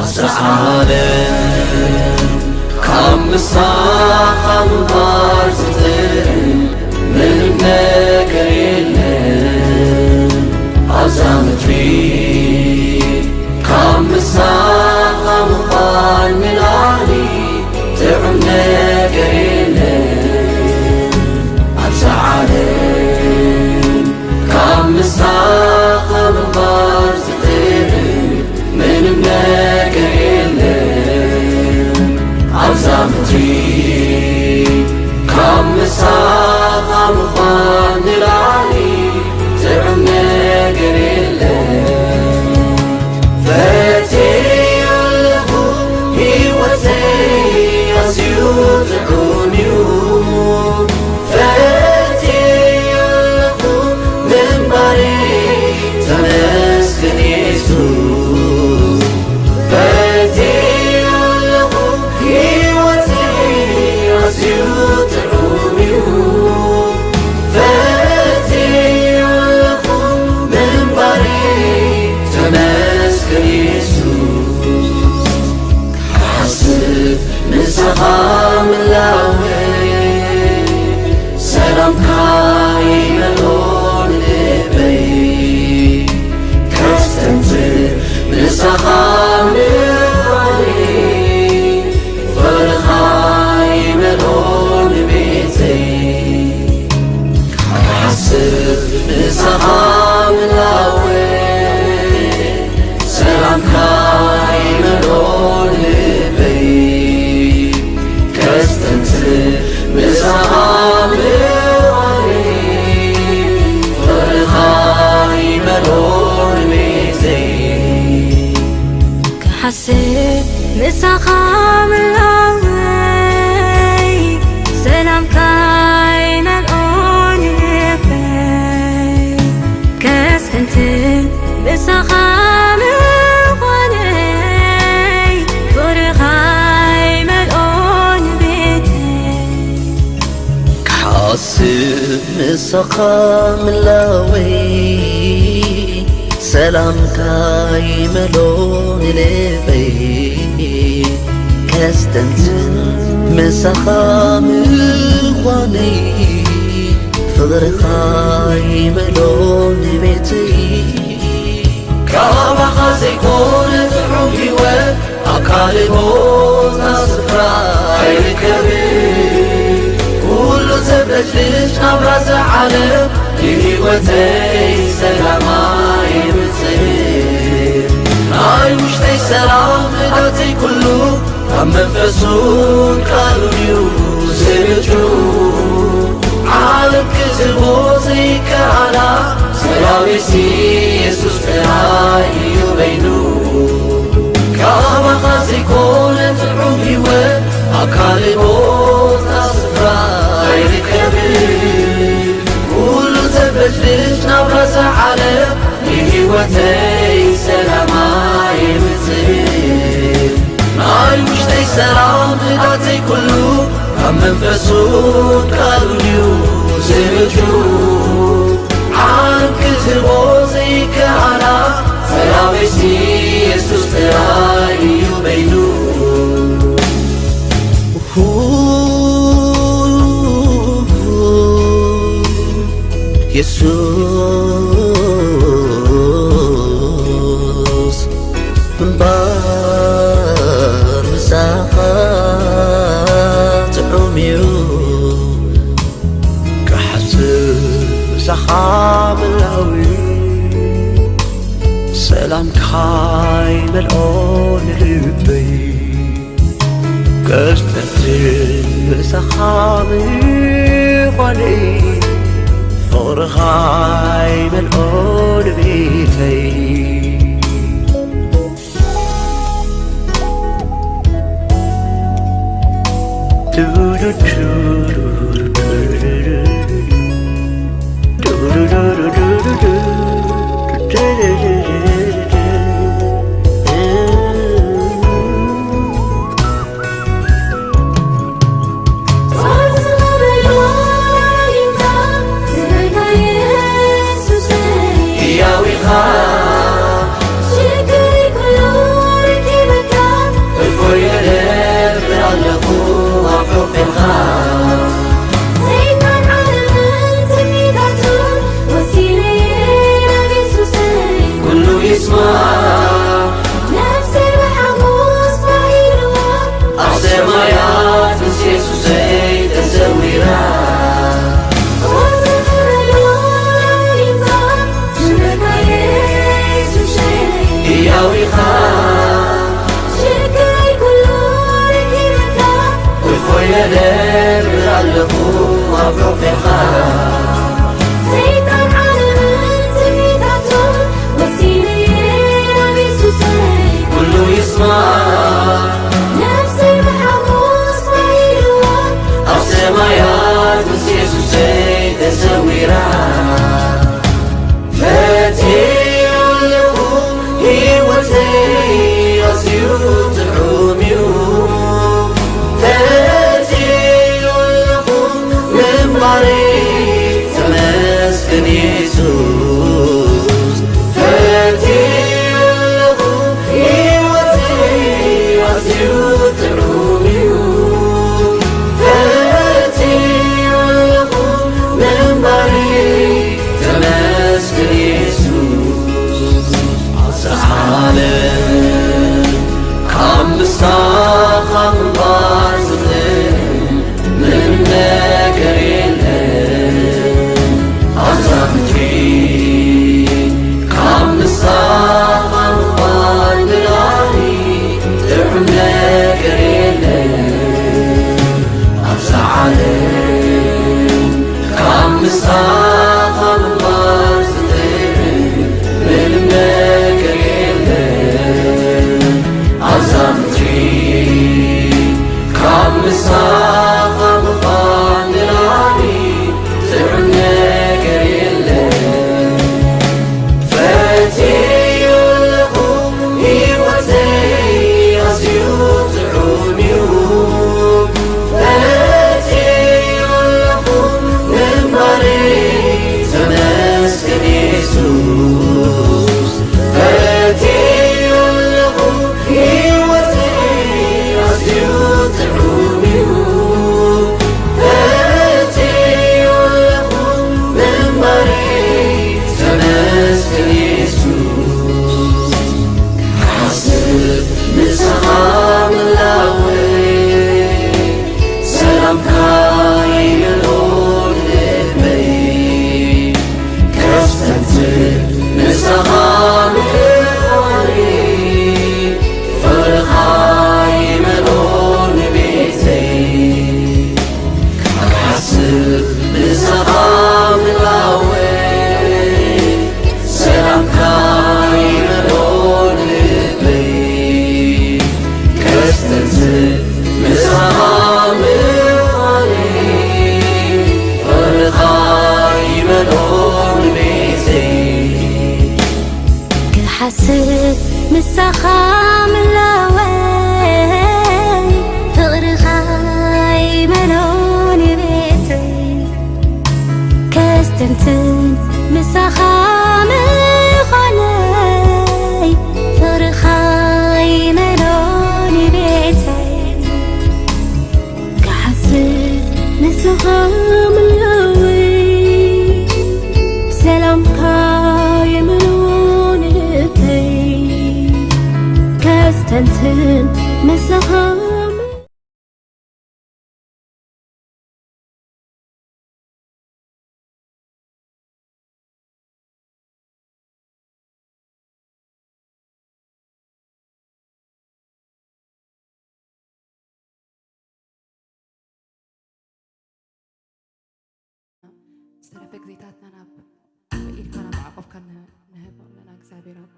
ኣብዛ ዓለም ካብ ምሳኻ ምንባር ዝጥዕም ምንም ነገር የለን። ኣብዛ ምድሪ ካብ ምሳኻ ምዃን ንላዕሊ ጥዑም ነገር የለን። ኣብዛ ዓለም ካብ ምሳኻ ምንባር ዝጥዕም ምንም ነገር የለን። ኣብዛ ምድሪ ካብ ምሳኻ ምዃን ንላዕሊ ጥዑም ነገር የለን። ፈትየ ኣለኹ፣ ህይወተይ ኣዝዩ ጥዑም እዩ። ፈትየ ኣለኹ፣ ምንባረይ ተመስገን የሱስ። ፈትየ ኣለኹ፣ ህይወተይ ኣዝዩ ጥዑም እዩ። ፈትየ ኣለኹ፣ ምንባረይ ተመስገን የሱስ። ክሓስብ ምሳኻ ምላወይ፣ ሰላምካ ይመልኦ ንልበይ። ከስተንትር ምሳኻ ምዃነይ፣ ፍቕርኻ ይመልኦ ንቤተይ። ክሓስብ ምሳኻ ምላወይ፣ ሰላምካ ይመልኦ ልበይ። ከስተንትር ምሳኻ ምዃነይ፣ ፍቕርኻ ይመልኦ ንቤተይ። ክሓስብ ምሳኻ ምላወይ፣ ሰላምካ ይመልኦ ልበይ። ከስተንትን ምሳኻ ምዃነይ፣ ፍቕርኻ ይመልኦ ቤተይ። ክሓስብ ምሳኻ ምላወይ፣ ሰላምካ ይመልኦ ልበይ። ከስተንትን ምሳኻ ምዃነይ፣ ፍቕርኻ ይመልኦ ቤተይ። ካባኻ ዘይኮነ ጥዑም ህይወት ኣብ ካልእ ቦታ ስፍራ ኣይርከብን። ኩሉ ዘብለጭልጭ ናብራ እዛ ዓለም ንህይወተይ ሰላም ኣየምጽእን። ናይ ውሽጠይ ሰላም ንብረተይ ኩሉ ካብ መንፈሱን ቃሉን እዩ ዝምንጩ። ዓለም ክትህቦ ዘይከኣላ ሰላሜሲ የሱስ ጥራይ እዩ በይኑ። ካባኻ ዘይኮነ ጥዑም ህይወት ኣብ ካልእ ቦታ ስፍራ ኣይርከብን። ኩሉ ዘበድድ ናብራ እዛ ዓለም ንህይወተይ ሰላም ኣየምጽእን። ናይ ውሽጠይ ሰላም ንብረተይ ኩሉ ካብ መንፈሱን ቃሉን እዩ ዝምንጩ። ዓለም ክትህቦ ዘይከኣላ ሰላሜሲ የሱስ ጥራይ እዩ በይኑ። የሱስ ምንባር ምሳኻ ጥዑም እዩ። ክሓስብ ምሳኻ ምላዊ፣ ሰላምካ ይመልኦ ንልበይ። ከስተንትን ምሳኻ ምዃነይ፣ ፍቕርኻ ይመልኦ ንቤተይ። ሕያው ኢኻ። ሽግረይ ኩሉ ረኪበካ። ሪኻ ሽግረይ ኩሉ ረኪበካ እፎይ እብል ኣለኹ ኣብ ሮፌኻ። ሰይጣን ዓለምን ትምኒታቱን ወሲነየ ናብ የሱሰይ ኩሉ ይስማዕ። ነፍሰይ ብሓጎስ ባሂልዋ ኣብ ሰማያት ምስ የሱሰይ ተሰዊራ። ፈትየዮ ኣለኹ ህይወተይ ኣዝዩ ጥዑም እዩ። ፈትየዮ ኣለኹ ምንባረይ ተመስገን የሱስ። ፈትየዮ ኣለኹ ህይወተይ ኣዝዩ ጥዑም እዩ። ፈትየዮ ኣለኹ ምንባረይ ተመስገን የሱስ። ኣብዛ ዓለም ካብ ምሳኻ ምንባር ዝኽእል ምንም ነገር የለን። ኣብዛ ምድሪ ካብ ምሳኻ ምዃን ንላዕሊ ጥዑም ነገር የለን። ኣብዛ ዓለም ካብ ምሳኻ ምንባር ዝኽእል ምንም ነገር የለን። ኣብዛ ምድሪ ካብ ምሳኻ ምዃን ንላዕሊ ጥዑም ነገር የለን። ፈትየዮ ኣለኹ ህይወተይ ኣዝዩ ጥዑም እዩ። ፈትየዮ ኣለኹ ምንባረይ ተመስገን የሱስ። ፈትየዮ ኣለኹ ህይወተይ ኣዝዩ ጥዑም እዩ። ፈትየዮ ኣለኹ ምንባረይ ተመስገን የሱስ። ክሓስብ ንስኻ ምህላወይ ሰላምካ ይመልኦ ልበይ። ከስተንትን ንስኻ ምዃነይ ፍቕርኻ ይመልኦ ንቤተይ። ካብ ሓስብ ንስኻ ምህላወይ ሰላምካ ይመልኦ ልበይ። ከስተንትን ንስኻ ምዃነይ ፍቕርኻ ይመልኦ ንቤተይ። ክሓስብ ምሳኻ ምህላወይ ፍቕርኻ ይመልኦ ንቤተይ። ከስተንትን ምሳኻ ምዃነይ ፍቕርኻ ይመልኦ ንቤተይ። ክሓስብ ንስኻ ምህላወይ ሰላምካ ይመልኦ ንልበይ። ከስተንትን ምሳኻ ዝተረፈ ግዜታትና ናብ ኢድካ ናብ ዓቆፍካ ንህብ ኣለና እግዚኣብሔር ኣቦ።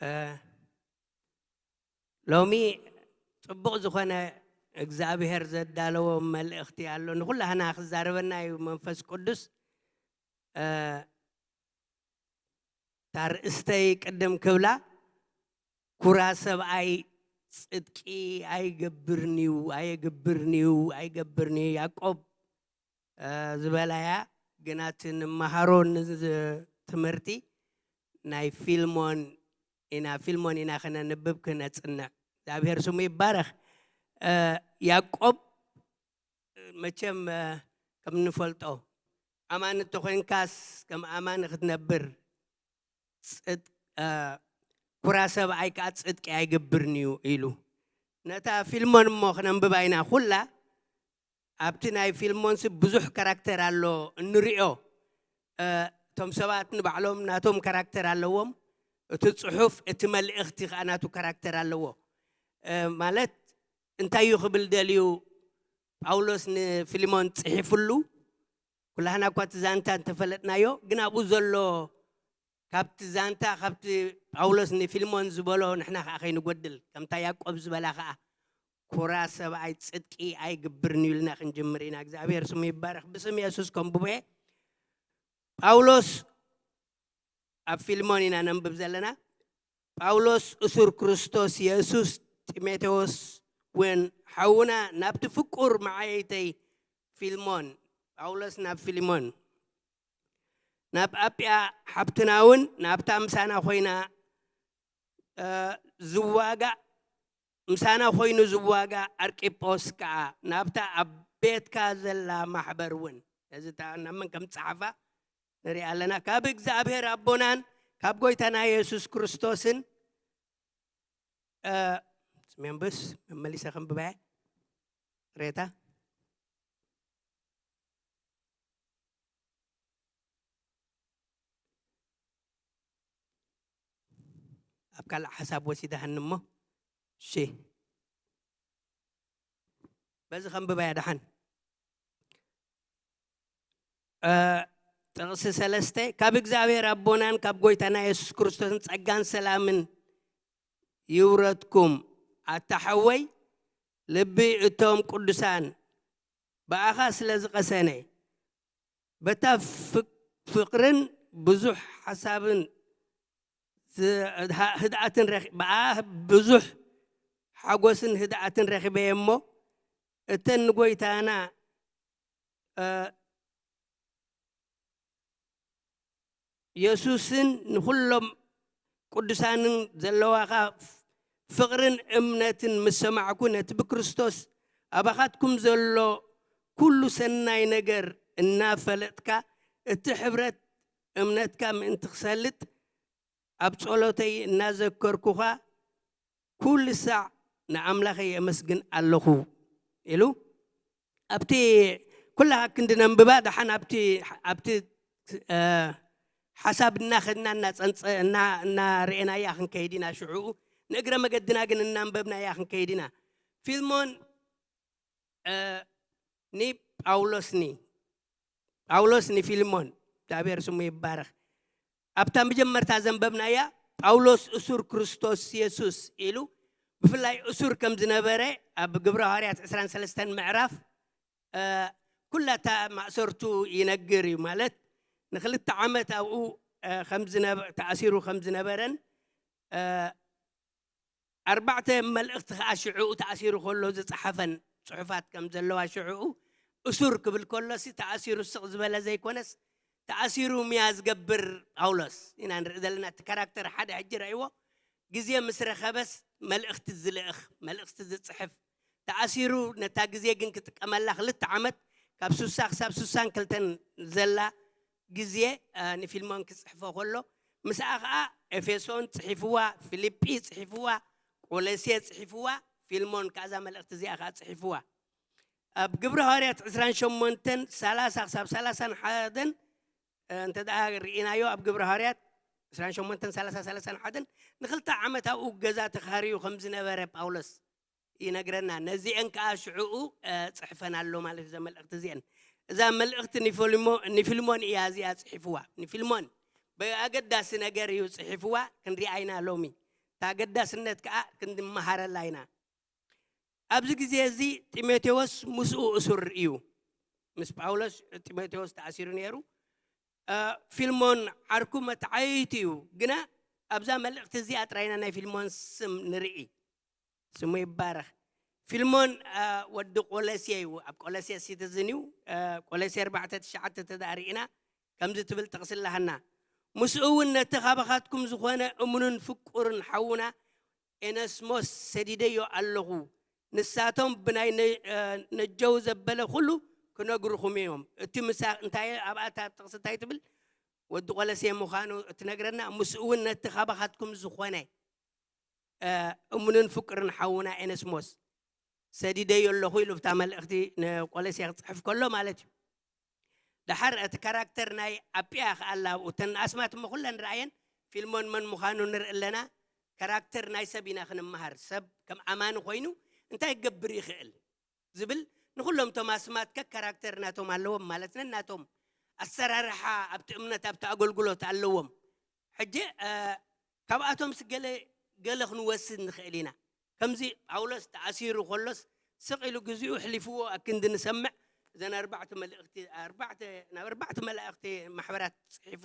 እ፣ ሎሚ ጽቡቕ ዝኾነ እግዚኣብሔር ዘዳለዎ መልእኽቲ ኣሎ። ንኹላህና ክዛረበና እዩ መንፈስ ቅዱስ። እ፣ እታ ርእስተይ ቅድም ክብላ፣ ኩራ ሰብኣይ ጽድቂ ኣይገብርን እዩ፣ ኣየገብርን እዩ፣ ኣይገብርን እዩ። ያዕቆብ፣ እ፣ ዝበላያ፣ ግና እቲ ንመሃሮ ንዝ-፣ ትምህርቲ ናይ ፊልሞን ኢና፣ ፊልሞን ኢና ክነንብብ ክነጽንዕ። እግዚኣብሔር ስሙ ይባረኽ። እ፣ ያዕቆብ መቸም፣ እ፣ ከም እንፈልጦ ኣማኒ እንተኾይንካስ ከም ኣማኒ ክትነብር፣ ጽድ-፣ እ፣ ኩራ ሰብኣይ ከኣ ጽድቂ ኣይገብርን እዩ ኢሉ። ነታ ፊልሞን እሞ ክነንብባ ኢና። ኩላ ኣብቲ ናይ ፊልሞንሲ ብዙሕ ካራክተር ኣሎ እንሪኦ። እ፣ እቶም ሰባት ንባዕሎም ናቶም ካራክተር ኣለዎም። እቲ ጽሑፍ፣ እቲ መልእኽቲ ከኣ ናቱ ካራክተር ኣለዎ። እ፣ ማለት እንታይ እዩ ክብል ደልዩ ጳውሎስ ንፊልሞን ጽሒፍሉ? ኩላህና እኳ እቲ ዛንታ እንተፈለጥናዮ፣ ግን ኣብኡ ዘሎ ካብቲ ዛንታ፣ ካብቲ ጳውሎስ ንፊልሞን ዝበሎ ንሕና ከኣ ከይንጎድል፣ ከምታ ያዕቆብ ዝበላ ከኣ፣ "ኩራ ሰብኣይ ጽድቂ ኣይግብርን" ኢልና ክንጅምር ኢና። እግዚኣብሔር ስሙ ይባረኽ። ብስም የሱስ ከንብቦ እየ። ጳውሎስ ኣብ ፊልሞን ኢና ነንብብ ዘለና። ጳውሎስ እሱር ክርስቶስ የሱስ፣ ጢሞቴዎስ እውን ሓውና ናብቲ ፍቁር መዓየይተይ ፊልሞን። ጳውሎስ ናብ ፊልሞን፣ ናብ ኣጵያ ሓብትና እውን ናብታ ምሳና ኮይና፣ እ፣ ዝዋጋእ፣ ምሳና ኮይኑ ዝዋጋእ ኣርቂጶስ ከኣ ናብታ ኣብ ቤትካ ዘላ ማሕበር እውን። እዚ እታ ናብ መን ከም ዝጸሓፋ ንርኢ ኣለና። ካብ እግዚኣብሔር ኣቦናን ካብ ጎይታና የሱስ ክርስቶስን፣ እ፣ ስሜንብስ መመሊሰ ከንብባየ። ሬታ። ኣብ ካልእ ሓሳብ ወሲዳሃኒ እሞ፣ እሺ፣ በዚ ከንብባያ ደሓን። እ፣ ጥቕሲ ሰለስተ፣ ካብ እግዚኣብሔር ኣቦናን ካብ ጎይታና የሱስ ክርስቶስን ጸጋን ሰላምን ይውረድኩም። ኣታ ሓወይ፣ ልቢ እቶም ቅዱሳን ብኣኻ ስለ ዝቐሰነ፣ በታ ፍቅ-፣ ፍቕርን ብዙሕ ሓሳብን ዝ-፣ ህድኣ-፣ ህድኣትን ረኺ-፣ ብኣ ብዙሕ ሓጎስን ህድኣትን ረኺበ እየ እሞ፣ እተን ንጎይታና፣ እ፣ የሱስን ንኹሎም ቅዱሳንን ዘለዋኻ ፍቕርን እምነትን ምስ ሰማዕኩ፣ ነቲ ብክርስቶስ ኣባኻትኩም ዘሎ ኩሉ ሰናይ ነገር እናፈለጥካ፣ እቲ ሕብረት እምነትካ ምእንቲ ክሰልጥ፣ ኣብ ጸሎተይ እናዘከርኩኻ፣ ኩሉ ሳዕ ንኣምላኸይ የመስግን ኣለኹ ኢሉ። ኣብቲ ኩላ ክንዲ ነንብባ፣ ደሓን ኣብቲ፣ ኣብቲ፣ እ፣ ሓሳብ እናኸድና እናጸንጸ-፣ እና-፣ እናርኤናያ ክንከይድ ኢና። ሽዑ ንእግረ መገድና ግን እናንበብናያ ክንከይድ ኢና። ፊልሞን፣ እ፣ ንጳውሎስ ኒ-፣ ጳውሎስ ንፊልሞን፣ እግዚኣብሔር ስሙ ይባረኽ። ኣብታ መጀመርታ ዘንበብናያ፣ ጳውሎስ እሱር ክርስቶስ የሱስ ኢሉ፣ ብፍላይ እሱር ከም ዝነበረ ኣብ ግብረ ሃዋርያት ዕስራን ሰለስተን ምዕራፍ፣ እ፣ ኩላታ ማእሰርቱ ይነግር እዩ። ማለት፣ ንክልተ ዓመት ኣብኡ፣ እ፣ ከም ዝነበ-፣ ተኣሲሩ ከም ዝነበረን፣ እ፣ ኣርባዕተ መልእኽቲ ከኣ ሽዕኡ ተኣሲሩ ከሎ ዝጸሓፈን ጽሑፋት ከም ዘለዋ፣ ሽዕኡ እሱር ክብል ከሎሲ ተኣሲሩ ስቕ ዝበለ ዘይኮነስ፣ ተኣሲሩ ምያ ዝገብር ጳውሎስ ኢና ንርኢ ዘለና። እቲ ካራክተር ሓደ ሕጂ ረእይዎ፣ ግዜ ምስ ረኸበስ መልእኽቲ ዝልእኽ፣ መልእኽቲ ዝጽሕፍ፣ ተኣሲሩ ነታ ግዜ ግን ክጥቀመላ ክልተ ዓመት፣ ካብ ሱሳ ክሳብ ሱሳን ክልተን ዘላ ግዜ፣ እ፣ ንፊልሞን ክጽሕፎ ከሎ፣ ምስኣ ኸኣ ኤፌሶን ጽሒፍዋ፣ ፊልጲ ጽሒፍዋ፣ ቆሎሴ ጽሒፍዋ፣ ፊልሞን ከኣ እዛ መልእኽቲ እዚኣ ኸኣ ጽሒፍዋ። ኣብ ግብረ ሃዋርያት ዕስራን ሸሞንተን ሰላሳ ክሳብ ሰላሳን ሓደን፣ እ፣ እንተ ደኣ ርኢናዮ፣ ኣብ ግብረ ሃዋርያት ዕስራን ሸሞንተን ሰላሳ፣ ሰላሳን ሓደን ንኽልተ ዓመት ኣብኡ ገዛ ተኻርዩ ከም ዝነበረ ጳውሎስ ይነግረና። ነዚአን ከኣ ሽዕኡ፣ እ፣ ጽሕፈን ኣሎ ማለት እዩ፣ እዛ መልእኽቲ እዚአን። እዛ መልእኽቲ ንፊልሞ-፣ ንፊልሞን እያ እዚኣ ጽሒፍዋ። ንፊልሞን ብኣገዳሲ ነገር እዩ ጽሒፍዋ፣ ክንሪኣ ኢና ሎሚ። እታ ኣገዳስነት ከኣ ክንመሃረላ ኢና። ኣብዚ ግዜ እዚ ጢሞቴዎስ ምስኡ እሱር እዩ። ምስ ጳውሎስ ጢሞቴዎስ ተኣሲሩ ነይሩ። እ፣ ፊልሞን ዓርኩ መተዓይይቱ እዩ። ግና ኣብዛ መልእኽቲ እዚኣ ጥራይና ናይ ፊልሞን ስም ንርኢ። ስሙ ይባረኽ። ፊልሞን፣ እ፣ ወዲ ቆለሴ እዩ። ኣብ ቆለሴ ሲቲዝን እዩ። እ፣ ቆለሴ ኣርባዕተ ትሽዓተ ተዳሪእና ከምዚ ትብል ጥቕሲ ኣለሃና። ምስኡ እውን ነቲ ካባኻትኩም ዝኾነ እሙንን ፍቁርን ሓውና ኤነስሞስ ሰዲደዮ ኣለኹ። ንሳቶም ብናይ ነ-፣ እ፣ ነጀው ዘበለ ኩሉ ክነግርኹም እዮም። እቲ ምሳ-፣ እንታይ ኣብኣ እታ ጥቕሲ እንታይ ትብል? ወዲ ቆለሴ ምዃኑ እትነግረና፣ ምስኡ እውን ነቲ ካባኻትኩም ዝኾነ፣ እ፣ እሙንን ፍቁርን ሓውና ኤነስሞስ ሰዲደዮ ኣለኹ ኢሉ፣ እታ መልእኽቲ ንቆለሴ ክጽሕፍ ከሎ ማለት እዩ። ደሓር እቲ ካራክተር ናይ ኣጵያ ከኣ ኣላ ኣብኡ። እተን ኣስማት እሞ ኩለን ረኣየን፣ ፊልሞን መን ምዃኑ ንርኢ ኣለና። ካራክተር ናይ ሰብ ኢና ክንመሃር። ሰብ ከም ኣማኒ ኮይኑ እንታይ ክገብር ይኽእል ዝብል፣ ንኹሎም እቶም ኣስማት ከ ካራክተር ናቶም ኣለዎም ማለት ነናቶም ኣሰራርሓ ኣብቲ እምነት፣ ኣብቲ ኣገልግሎት ኣለዎም። ሕጂ፣ እ፣ ካብኣቶምስ ገለ፣ ገለ ክንወስድ ንኽእል ኢና። ከምዚ ጳውሎስ ተኣሲሩ ከሎስ ስቕ ኢሉ ግዜኡ ኣሕሊፍዎ ኣክንዲ ንሰምዕ። እዘን ኣርባዕተ መልእኽቲ፣ ኣርባዕተ፣ ናብ ኣርባዕተ መላእኽቲ ማሕበራት ጽሒፉ፣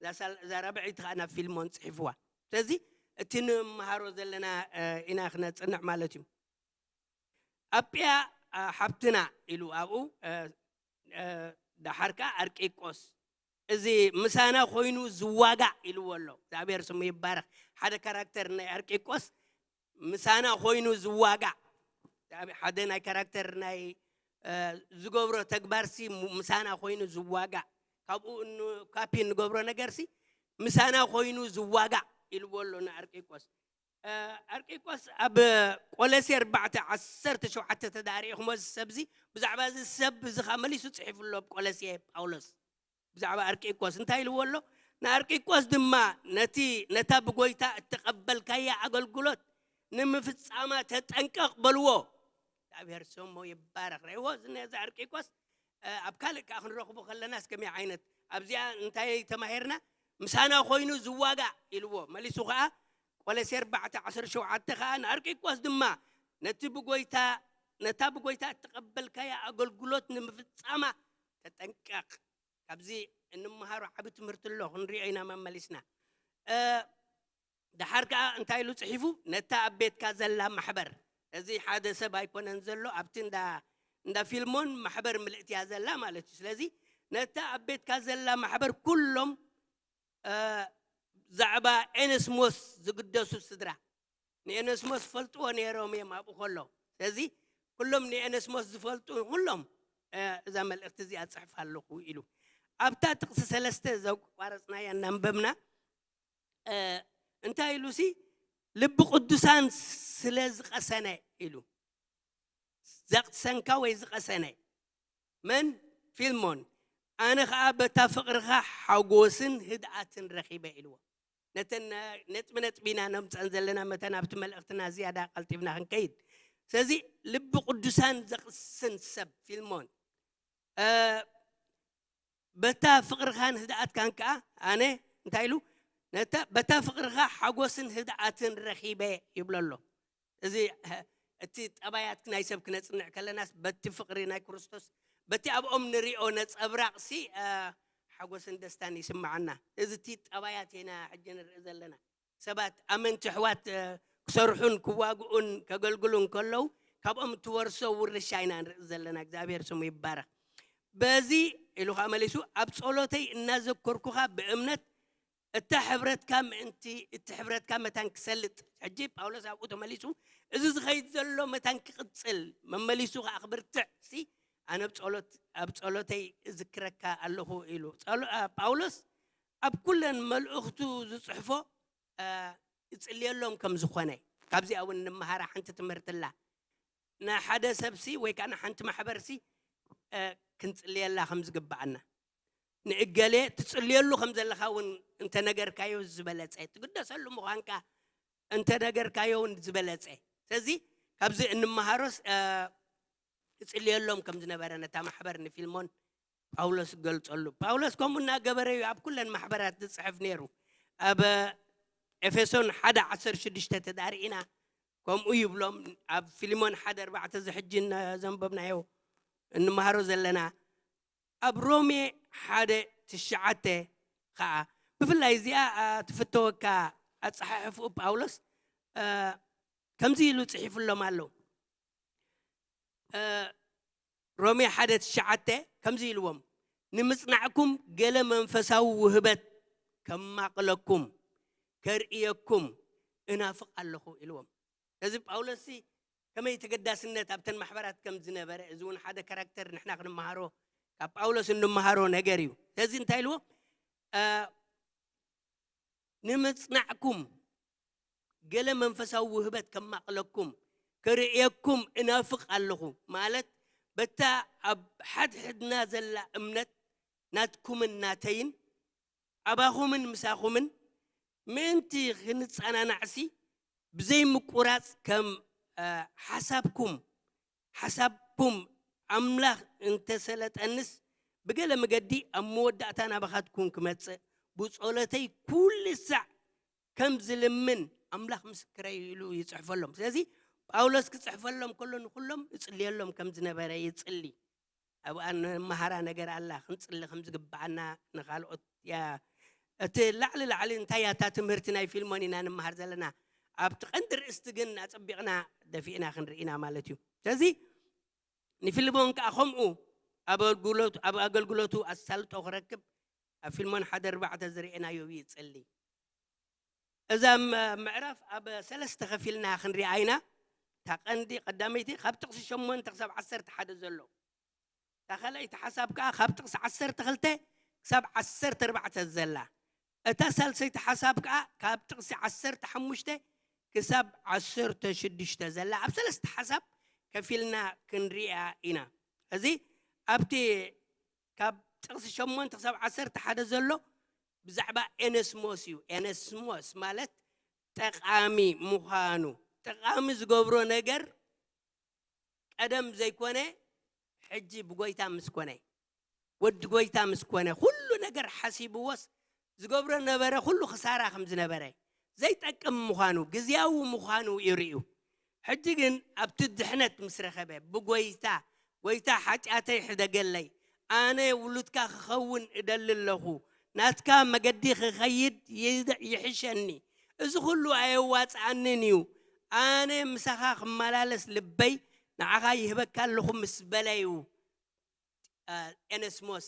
እዛ ሳል-፣ እዛ ራብዐይቲ ከኣ ናብ ፊልሞን ጽሒፍዋ። ስለዚ እቲ ንመሃሮ ዘለና፣ እ፣ ኢና ክነጽንዕ ማለት እዩ። ኣጵያ፣ እ፣ ሓብትና ኢሉ ኣብኡ፣ እ፣ እ፣ ደሓር ከኣ ኣርቂቆስ፣ እዚ ምሳና ኮይኑ ዝዋጋእ ኢልዎ ኣሎ። እግዚኣብሔር ስሙ ይባረኽ። ሓደ ካራክተር ናይ ኣርቂቆስ ምሳና ኮይኑ ዝዋጋእ፣ ሓደ ናይ ካራክተር ናይ፣ እ፣ ዝገብሮ ተግባርሲ ሙ-፣ ምሳና ኮይኑ ዝዋጋእ፣ ካብኡ እን-፣ ካፒ እንገብሮ ነገርሲ ምሳና ኮይኑ ዝዋጋእ ኢልዎ ኣሎ ንኣርቂቆስ። እ፣ ኣርቂቆስ ኣብ ቆለሴ ኣርባዕተ ዓሰርተ ሸውዓተ ተዳሪእኹሞ እዚ ሰብዚ፣ ብዛዕባ እዚ ሰብ እዚ ኸኣ መሊሱ ጽሒፉ ኣሎ ኣብ ቆለሴ ጳውሎስ። ብዛዕባ ኣርቂቆስ እንታይ ኢልዎ ኣሎ? ንኣርቂቆስ ድማ ነቲ፣ ነታ ብጎይታ እተቐበልካያ ኣገልግሎት ንምፍጻማ ተጠንቀቕ በልዎ። እግዚኣብሔር ስሙ ይባረኽ። ረእይዎ፣ እዚ ነዚ ኣርቂቆስ፣ እ፣ ኣብ ካልእ ከኣ ክንረኽቦ ከለናስ ከመይ ዓይነት? ኣብዚኣ እንታይ ተማሂርና? ምሳና ኮይኑ ዝዋጋእ ኢልዎ። መሊሱ ከኣ ቆለሴ ኣርባዕተ ዓሰርተ ሸውዓተ ከኣ ንኣርቂቆስ ድማ ነቲ ብጎይታ፣ ነታ ብጎይታ እተቐበልካያ ኣገልግሎት ንምፍጻማ ተጠንቀቕ። ካብዚ እንመሃሮ ዓቢ ትምህርቲ ኣሎ፣ ክንሪኦ ኢና መመሊስና። እ፣ ደሓር ከኣ እንታይ ኢሉ ጽሒፉ? ነታ ኣብ ቤትካ ዘላ ማሕበር። እዚ ሓደ ሰብ ኣይኮነን ዘሎ፣ ኣብቲ እንዳ፣ እንዳ ፊልሞን ማሕበር ምልእቲ እያ ዘላ ማለት እዩ። ስለዚ ነታ ኣብ ቤትካ ዘላ ማሕበር ኩሎም፣ እ፣ ዛዕባ ኤነስሞስ ዝግደሱ ስድራ፣ ንኤነስሞስ ዝፈልጥዎ ነይሮም እዮም ኣብኡ ከሎ። ስለዚ ኩሎም ንኤነስሞስ ዝፈልጡ ኩሎም፣ እ፣ እዛ መልእኽቲ እዚኣ ጽሕፍ ኣለኹ ኢሉ። ኣብታ ጥቕሲ ሰለስተ ዘቋረጽናያ እናንበብና፣ እ፣ እንታይ ኢሉ ሲ፣ ልቢ ቅዱሳን ስለ ዝቐሰነ ኢሉ። ዘቕሰንካ ወይ ዝቐሰነ መን? ፊልሞን። ኣነ ኸኣ በታ ፍቕርኻ ሓጎስን ህድኣትን ረኺበ ኢልዎ። ነተን ነጥቢ ነጥቢ ኢና ነምፀን ዘለና መተን ኣብቲ መልእኽትና ዝያዳ ቀልጢፍና ክንከይድ። ስለዚ ልቢ ቅዱሳን ዘቕስን ሰብ ፊልሞን፣ እ፣ በታ ፍቕርኻን ህድኣትካን ከኣ ኣነ እንታይ ኢሉ? ነታ፣ በታ ፍቕርኻ ሓጎስን ህድኣትን ረኺበ ይብሎ ኣሎ። እዚ፣ እ፣ እቲ ጠባያት ናይ ሰብ ክነጽንዕ ከለናስ በቲ ፍቕሪ ናይ ክርስቶስ፣ በቲ ኣብኦም ንሪኦ ነጸብራቕሲ፣ እ፣ ሓጎስን ደስታን ይስምዓና። እዚ እቲ ጠባያት ኢና ሕጂ ንርኢ ዘለና። ሰባት ኣመንቲ ኣሕዋት፣ እ፣ ክሰርሑን ክዋግኡን ከገልግሉን ከለዉ ካብኦም እትወርሶ ውርሻ ኢና ንርኢ ዘለና። እግዚኣብሔር ስሙ ይባረኽ። በዚ ኢሉ ኸዓ መሊሱ፣ ኣብ ጸሎተይ እናዘከርኩኻ ብእምነት እታ ሕብረትካ ምእንቲ፣ እቲ ሕብረትካ መታን ክሰልጥ። ሕጂ ጳውሎስ ኣብኡ ተመሊሱ፣ እዚ ዝኸይድ ዘሎ መታን ክቕጽል፣ መመሊሱ ኸዓ ክብርትዕ ሲ፣ ኣነ ኣብ ጸሎት፣ ኣብ ጸሎተይ እዝክረካ ኣለኹ ኢሉ። ጸሎ-፣ እ፣ ጳውሎስ ኣብ ኩለን መልእኽቱ ዝጽሕፎ፣ እ፣ ይጽልየሎም ከም ዝኾነ፣ ካብዚኣ እውን እንመሃራ ሓንቲ ትምህርቲ ኣላ። ንሓደ ሰብሲ ወይ ከዓ ንሓንቲ ማሕበርሲ፣ እ፣ ክንጽልየላ ከም ዝግብኣና። ንእገሌ ትጽልየሉ ከም ዘለኻ እውን እንተነገርካዮ ዝበለጸ፣ ትግደሰሉ ምዃንካ እንተነገርካዮ እውን ዝበለጸ። ስለዚ ካብዚ እንመሃሮስ፣ እ፣ እጽልየሎም ከም ዝነበረ ነታ ማሕበር ንፊልሞን ጳውሎስ ገልጸሉ። ጳውሎስ ከምኡ እናገበረ እዩ ኣብ ኩለን ማሕበራት ዝጽሕፍ ነይሩ። ኣብ ኤፌሶን ሓደ ዓሰርተ ሽዱሽተ ተዳርኢና ከምኡ ይብሎም። ኣብ ፊልሞን ሓደ ኣርባዕተ ዝሕጂ ዘንበብናዮ እንመሃሮ ዘለና። ኣብ ሮሜ ሓደ ትሽዓተ ከዓ ብፍላይ እዚኣ ትፍተወካ ኣፀሓሕፍኡ ጳውሎስ ከምዚ ኢሉ ፅሒፉሎም ኣሎ። ሮሜ ሓደ ትሽዓተ ከምዚ ኢልዎም፣ ንምጽናዕኩም ገለ መንፈሳዊ ውህበት ከማቕለኩም ከርእየኩም እናፍቕ ኣለኹ ኢልዎም። እዚ ጳውሎስ ከመይ ተገዳስነት ኣብተን ማሕበራት ከም ዝነበረ፣ እዚ እውን ሓደ ካራክተር ንሕና ክንመሃሮ ካብ ጳውሎስ እንመሃሮ ነገር እዩ። ስለዚ እንታይ ኢልዎ? ንምጽናዕኩም ገለ መንፈሳዊ ውህበት ከማቕለኩም ክርእየኩም እናፍቕ ኣለኹ። ማለት በታ ኣብ ሓድሕድና ዘላ እምነት ናትኩምን ናተይን ኣባኹምን ምሳኹምን ምእንቲ ክንጸናናዕሲ ብዘይምቁራጽ ከም ሓሳብኩም ሓሳብኩም ኣምላኽ እንተሰለጠንስ ብገለ መገዲ ኣብ መወዳእታ ናባኻትኩም ክመጽእ ብጸሎተይ ኩሉ ሳዕ ከም ዝልምን ኣምላኽ ምስክረይ ኢሉ ይጽሕፈሎም። ስለዚ ጳውሎስ ክጽሕፈሎም ከሎ ንኩሎም እጽልየሎም ከም ዝነበረ ይጽሊ። ኣብኣ ንመሃራ ነገር ኣላ፣ ክንጽሊ ከም ዝግብኣና ንኻልኦት እቲ ላዕሊ ላዕሊ እንታይ እያ እታ ትምህርቲ ናይ ፊልሞን ኢና ንመሃር ዘለና። ኣብቲ ቀንዲ ርእስቲ ግን ኣጸቢቕና ደፊእና ክንርኢ ኢና ማለት እዩ። ስለዚ ንፊልሞን ከኣ ከምኡ ኣብ ኣገልግሎቱ ኣሳልጦ ክረክብ ኣብ ፊልሞን ሓደ ኣርባዕተ ዝርእናዮ ይጽሊ። እዛ ምዕራፍ ኣብ ሰለስተ ከፊልና ክንሪኣ ኢና። እታ ቀንዲ ቀዳመይቲ ካብ ጥቕሲ ሸሞንተ ክሳብ ዓሰርተ ሓደ ዘሎ፣ እታ ካልኣይቲ ሓሳብ ከኣ ካብ ጥቕሲ ዓሰርተ ክልተ ክሳብ ዓሰርተ ኣርባዕተ ዘላ፣ እታ ሳልሰይቲ ሓሳብ ከኣ ካብ ጥቕሲ ዓሰርተ ሓሙሽተ ክሳብ ዓሰርተ ሽዱሽተ ዘላ ኣብ ሰለስተ ሓሳብ ከፊልና ክንሪኣ ኢና። እዚ ኣብቲ ካብ ጥቕሲ ሸሞንተ ክሳብ ዓሰርተ ሓደ ዘሎ ብዛዕባ ኤነስሞስ እዩ። ኤነስሞስ ማለት ጠቓሚ ምዃኑ፣ ጠቓሚ ዝገብሮ ነገር ቀደም ዘይኮነ ሕጂ ብጎይታ ምስ ኮነ፣ ወዲ ጎይታ ምስ ኮነ፣ ኩሉ ነገር ሓሲብዎስ ዝገብሮ ነበረ፣ ኩሉ ክሳራ ከም ዝነበረ፣ ዘይጠቅም ምዃኑ፣ ግዝያዊ ምዃኑ ይርእዩ። ሕጂ ግን ኣብቲ ድሕነት ምስ ረኸበ ብጎይታ፣ ጎይታ ሓጢኣተይ ሕደገለይ፣ ኣነ ውሉድካ ክኸውን እደሊ ኣለኹ፣ ናትካ መገዲ ክኸይድ ይደ- ይሕሸኒ፣ እዚ ኩሉ ኣየዋፅኣንን እዩ፣ ኣነ ምሳኻ ክመላለስ ልበይ ንዓኻ ይህበካ ኣለኹ ምስ በለ እዩ። ኤነስሞስ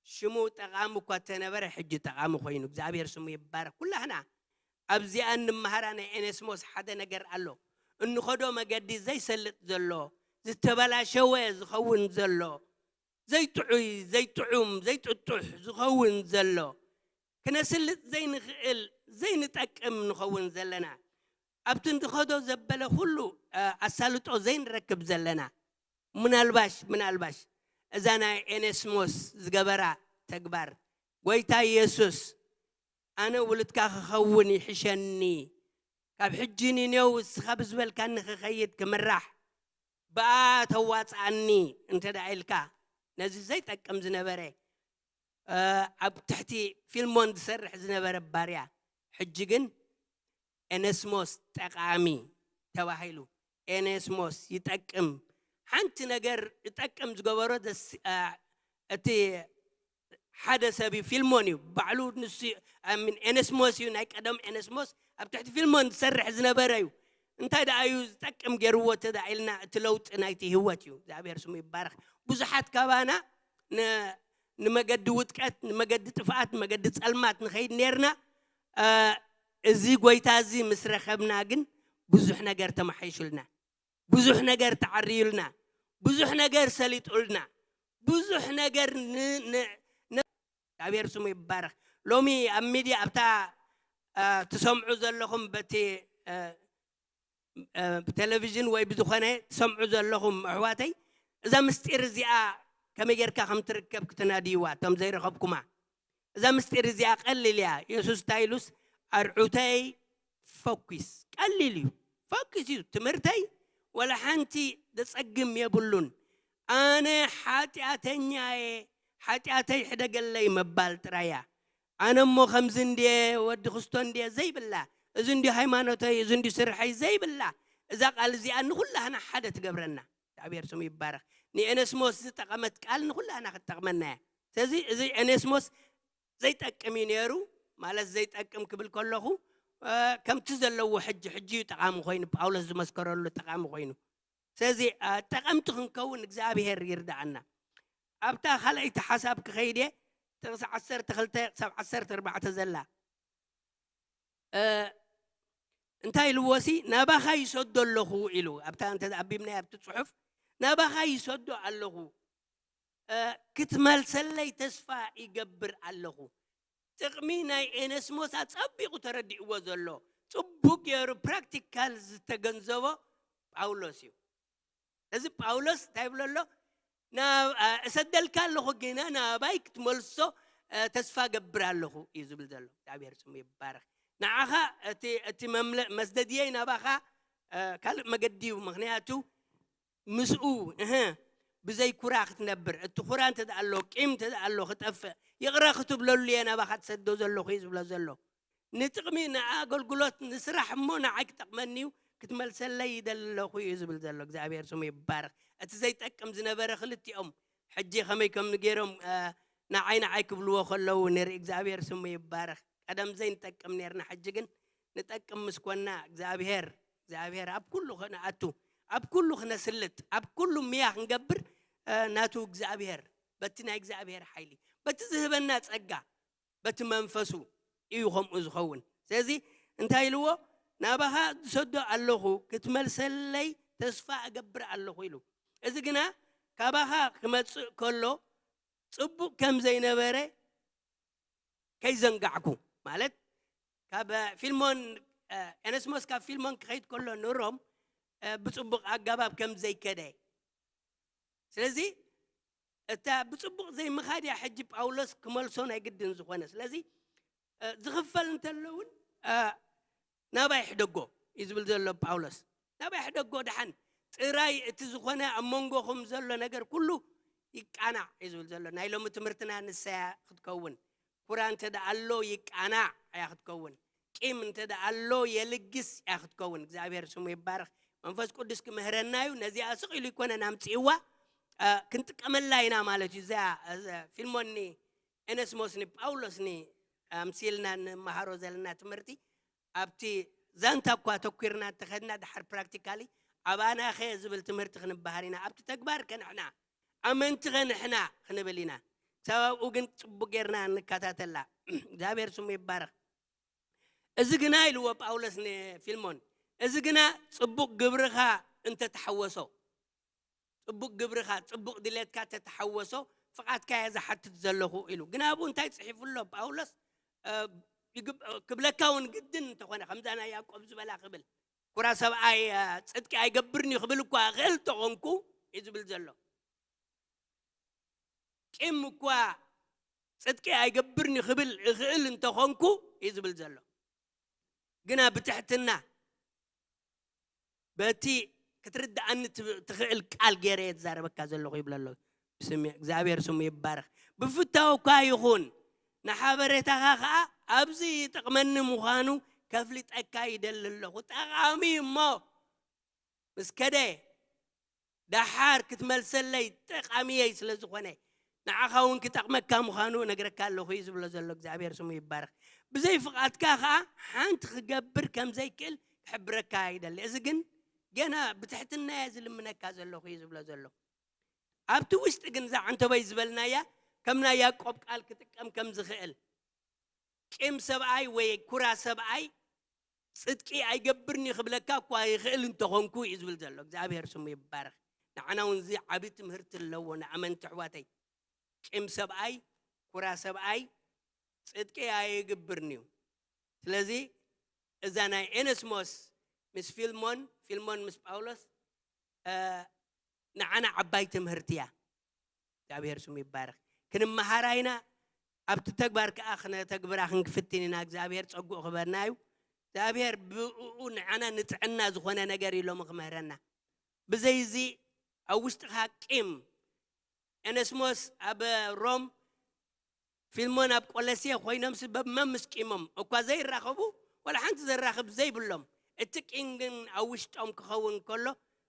ሽሙ ጠቓሚ እኳ ተነበረ ሕጂ ጠቓሚ ኮይኑ እግዚኣብሔር ስሙ ይባረክ። ኩላህና ኣብዚኣ እንመሃራ ናይ ኤነስሞስ ሓደ ነገር ኣሎ። እንኸዶ መገዲ ዘይሰልጥ ዘሎ፣ ዝተበላሸወ ዝኸውን ዘሎ፣ ዘይጥዑይ ዘይጥዑም ዘይጥጡሕ ዝኸውን ዘሎ፣ ክነስልጥ ዘይንኽእል ዘይንጠቅም ንኸውን ዘለና፣ ኣብቲ እንድኸዶ ዘበለ ኩሉ ኣሳልጦ ዘይንረክብ ዘለና፣ ምናልባሽ ምናልባሽ እዛ ናይ ኤነስሞስ ዝገበራ ተግባር፣ ጎይታ ኢየሱስ ኣነ ውሉድካ ክኸውን ይሕሸኒ፣ ካብ ሕጂ ንኔው እስኻ ብዝበልካኒ ክኸይድ ክምራሕ ብኣ ተዋፅኣኒ እንተ ደኣ ኢልካ፣ ነዚ ዘይጠቅም ዝነበረ ኣብ ትሕቲ ፊልሞን ዝሰርሕ ዝነበረ ባርያ፣ ሕጂ ግን ኤነስሞስ ጠቓሚ ተባሂሉ። ኤነስሞስ ይጠቅም፣ ሓንቲ ነገር ይጠቅም ዝገበሮ እቲ ሓደ ሰብ እዩ፣ ፊልሞን እዩ ባዕሉ። ንሱ ኤነስሞስ እዩ፣ ናይ ቀደም ኤነስሞስ ኣብ ትሕቲ ፊልሞን ዝሰርሕ ዝነበረ እዩ። እንታይ ደኣ እዩ ዝጠቅም ገይርዎ እንተ ደኣ ኢልና፣ እቲ ለውጢ ናይቲ ህይወት እዩ። እግዚኣብሔር ስሙ ይባረኽ። ብዙሓት ካባና ንመገዲ ውድቀት፣ ንመገዲ ጥፍኣት፣ ንመገዲ ጸልማት ንኸይድ ነርና። እዚ ጎይታ እዚ ምስ ረኸብና ግን ብዙሕ ነገር ተመሓይሹልና፣ ብዙሕ ነገር ተዓርዩልና፣ ብዙሕ ነገር ሰሊጡልና፣ ብዙሕ ነገር እግዚኣብሔር ስሙ ይባረኽ። ሎሚ ኣብ ሚድያ ኣብታ ትሰምዑ ዘለኹም በቲ ብቴሌቪዥን ወይ ብዝኾነ ትሰምዑ ዘለኹም ኣሕዋተይ፣ እዛ ምስጢር እዚኣ ከመይ ጌርካ ከም ትርከብ ክትናድይዋ እቶም ዘይረኸብኩማ። እዛ ምስጢር እዚኣ ቀሊል እያ። የሱስ እንታይ ኢሉስ፣ ኣርዑተይ ፈኲስ፣ ቀሊል እዩ፣ ፈኲስ እዩ። ትምህርተይ ወላ ሓንቲ ዘጸግም የብሉን። ኣነ ሓጢኣተኛ እየ፣ ሓጢኣተይ ሕደገለይ ምባል ጥራይ እያ። ኣነ እሞ ከምዚ እንድየ፣ ወዲ ክስቶ እንድየ ዘይብላ፣ እዚ እንድዩ ሃይማኖተይ፣ እዚ እንድዩ ስርሐይ ዘይብላ፣ እዛ ቃል እዚኣ ንኹላህና ሓደ ትገብረና። እግዚኣብሔር ስሙ ይባረኽ። ንኤነስሞስ ዝጠቐመት ቃል ንኹላህና ክትጠቕመና እያ። ስለዚ እዚ ኤነስሞስ ዘይጠቅም እዩ ነይሩ፣ ማለት ዘይጠቅም ክብል ከለኹ፣ እ፣ ከምቲ ዘለዎ ሕጂ፣ ሕጂ እዩ ጠቓሚ ኮይኑ፣ ጳውሎስ ዝመስከረሉ ጠቓሚ ኮይኑ። ስለዚ፣ እ፣ ጠቐምቲ ክንከውን እግዚኣብሔር ይርዳኣና። ኣብታ ካልኣይቲ ሓሳብ ክኸይድ እየ፣ ጥቕሲ ዓሰርተ ክልተ ክሳብ ዓሰርተ ኣርባዕተ ዘላ። እ፣ እንታይ ኢልዎ ሲ፣ "ናባኻ ይሰዶ ኣለኹ" ኢሉ። ኣብታ እንተ ኣቢብናዮ ኣብቲ ጽሑፍ፣ "ናባኻ ይሰዶ ኣለኹ፣ እ፣ ክትመልሰለይ ተስፋ ይገብር ኣለኹ።" ጥቕሚ ናይ ኤነስሞስ ኣጸቢቑ ተረዲእዎ ዘሎ፣ ጽቡቕ ገይሩ ፕራክቲካል ዝተገንዘቦ ጳውሎስ እዩ። እዚ ጳውሎስ እንታይ ይብሎ ኣሎ? "ናብ-፣ እ፣ እሰደልካ ኣለኹ፣ ግና ናባይ ክትመልሶ፣ እ፣ ተስፋ ገብር ኣለኹ" እዩ ዝብል ዘሎ። እግዚኣብሔር ስሙ ይባረኽ። ንዓኻ እቲ፣ እቲ መምለ-፣ መስደድየይ ናባኻ፣ እ፣ ካልእ መገዲ እዩ። ምኽንያቱ ምስኡ፣ እህ፣ ብዘይ ኩራ ክትነብር፣ እቲ ኩራ እንተ ደኣ ኣሎ፣ ቂም እንተ ደኣ ኣሎ ክጠፍእ፣ ይቕረ ክትብለሉ እየ ናባኻ ትሰዶ ዘለኹ እዩ ዝብሎ ዘሎ። ንጥቕሚ፣ ንኣገልግሎት፣ ንስራሕ እሞ ንዓይ ክጠቕመኒ እዩ፣ ክትመልሰለይ ይደሊ ኣለኹ እዩ ዝብል ዘሎ። እግዚኣብሔር ስሙ ይባረኽ። እቲ ዘይጠቅም ዝነበረ ክልቲኦም ሕጂ ከመይ ከም ገይሮም፣ እ፣ ንዓይ ንዓይ ክብልዎ ከለዉ ንርኢ። እግዚኣብሔር ስሙ ይባረኽ። ቀደም ዘይንጠቅም ነርና፣ ሕጂ ግን ንጠቅም ምስ ኮና እግዚኣብሔር፣ እግዚኣብሔር ኣብ ኩሉ ክንኣቱ፣ ኣብ ኩሉ ክነስልጥ፣ ኣብ ኩሉ ምያ ክንገብር፣ እ፣ ናቱ እግዚኣብሔር፣ በቲ ናይ እግዚኣብሔር ሓይሊ፣ በቲ ዝህበና ጸጋ፣ በቲ መንፈሱ እዩ ከምኡ ዝኸውን። ስለዚ እንታይ ኢልዎ? "ናባኻ ዝሰዶ ኣለኹ፣ ክትመልሰለይ ተስፋ እገብር ኣለኹ" ኢሉ። እዚ ግና ካባኻ ክመጽእ ከሎ ጽቡቕ ከም ዘይነበረ ከይዘንጋዕኩ፣ ማለት ካብ ፊልሞን፣ እ፣ ኤነስሞስ ካብ ፊልሞን ክኸይድ ከሎ ንሮም፣ እ፣ ብጽቡቕ ኣገባብ ከም ዘይከደ። ስለዚ እታ ብጽቡቕ ዘይምኻድ እያ ሕጂ ጳውሎስ ክመልሶ ናይ ግድን ዝኾነ። ስለዚ፣ እ፣ ዝኽፈል እንተሎ እውን፣ እ፣ ናባይ ሕደጎ እዩ ዝብል ዘሎ ጳውሎስ። ናባይ ሕደጎ፣ ደሓን ጥራይ እቲ ዝኾነ ኣብ መንጎኹም ዘሎ ነገር ኩሉ ይቃናዕ እዩ ዝብል ዘሎ። ናይ ሎሚ ትምህርትና ንሳያ ክትከውን፣ ኩራ እንተ ደኣ ኣሎ ይቃናዕ እያ ክትከውን። ቂም እንተ ደኣ ኣሎ የልግስ እያ ክትከውን። እግዚኣብሔር ስሙ ይባረኽ። መንፈስ ቅዱስ ክምህረና እዩ። ነዚኣ ስቕ ኢሉ ይኮነን ኣምጽእዋ፣ እ፣ ክንጥቀመላ ኢና ማለት እዩ። እዚኣ፣ እዚ ፊልሞን ኒ ኤነስሞስ ኒ ጳውሎስ ኒ ኣምሲልና ንመሃሮ ዘለና ትምህርቲ ኣብቲ ዛንታ እኳ ተኲርና እንተኸድና፣ ድሓር ፕራክቲካሊ ኣባናኸ ዝብል ትምህርቲ ክንበሃር ኢና። ኣብቲ ተግባር ከንሕና፣ ኣመንቲ ከንሕና ክንብል ኢና። ሳብ ኣብኡ ግን ጽቡቕ ጌርና ንከታተላ። እግዚኣብሔር ስሙ ይባረኽ። እዚ ግና ኢልዎ ጳውሎስ ንፊልሞን፣ እዚ ግና ጽቡቕ ግብርኻ እንተተሓወሶ፣ ጽቡቕ ግብርኻ፣ ጽቡቕ ድሌትካ ተተሓወሶ፣ ፍቓድካ እየ ዝሓትት ዘለኹ ኢሉ። ግን ኣብኡ እንታይ ጽሒፉ ኣሎ ጳውሎስ? እ፣ ይግብ-፣ ክብለካ እውን ግድን እንተኾነ፣ ከምዛ ናይ ያዕቆብ ዝበላ ክብል፣ ኩራ ሰብኣይ፣ እ፣ ጽድቂ ኣይገብርን እዩ ክብል እኳ እኽእል እንተኾንኩ እዩ ዝብል ዘሎ። ቂም እኳ ጽድቂ ኣይገብርን እዩ ክብል እኽእል እንተኾንኩ እዩ ዝብል ዘሎ። ግና ብትሕትና በቲ ክትርድኣኒ ትብ-፣ ትኽእል ቃል ገይረ እየ ዝዛረበካ ዘለኹ ይብሎ ኣሎ። ብስም እግዚኣብሔር ስሙ ይባረኽ። ብፍታው እኳ ይኹን፣ ንሓበሬታኻ ኸኣ ኣብዚ ይጠቕመኒ ምዃኑ ከፍልጠካ ይደሊ ኣለኹ። ጠቓሚ እሞ ምስ ከደ ደሓር ክትመልሰለይ ጠቓሚየይ ስለ ዝኾነ፣ ንዓኻ እውን ክጠቕመካ ምዃኑ እነግረካ ኣለኹ እዩ ዝብሎ ዘሎ። እግዚኣብሔር ስሙ ይባረኽ። ብዘይ ፍቓድካ ኸኣ ሓንቲ ክገብር ከም ዘይክእል ክሕብረካ ይደሊ። እዚ ግን ገና ብትሕትና እየ ዝልምነካ ዘለኹ እዩ ዝብሎ ዘሎ። ኣብቲ ውሽጢ ግን እዛ ዓንተቦይ ዝበልናያ ከም ናይ ያዕቆብ ቃል ክጥቀም ከም ዝኽእል፣ ቂም ሰብኣይ ወይ ኩራ ሰብኣይ ጽድቂ ኣይገብርን እዩ ክብለካ እኳ ይኽእል እንተኾንኩ እዩ ዝብል ዘሎ። እግዚኣብሔር ስሙ ይባረኽ። ንዓና እውን እዚ ዓቢ ትምህርቲ ኣለዎ፣ ንኣመንቲ ኣሕዋተይ። ቂም ሰብኣይ፣ ኩራ ሰብኣይ ጽድቂ ኣይገብርን እዩ። ስለዚ እዛ ናይ ኤነስሞስ ምስ ፊልሞን፣ ፊልሞን ምስ ጳውሎስ፣ እ፣ ንዓና ዓባይ ትምህርቲ እያ። እግዚኣብሔር ስሙ ይባረኽ። ክንመሃራ ኢና፣ ኣብቲ ተግባር ከኣ ክነተግብራ ክንክፍትን ኢና። እግዚኣብሔር ጸጉኡ ክበና እዩ። እግዚኣብሔር ብእኡ ንዓና ንጥዕና ዝኾነ ነገር እዩ ሎሚ ክምህረና። ብዘይዚ ኣብ ውሽጥኻ ቂም፣ ኤነስሞስ ኣብ ሮም ፊልሞን ኣብ ቆለሴ ኮይኖም ሲ በብመምስ ቂሞም እኳ ዘይራኸቡ፣ ወላ ሓንቲ ዘራኽብ ዘይብሎም፣ እቲ ቂም ግን ኣብ ውሽጦም ክኸውን ከሎ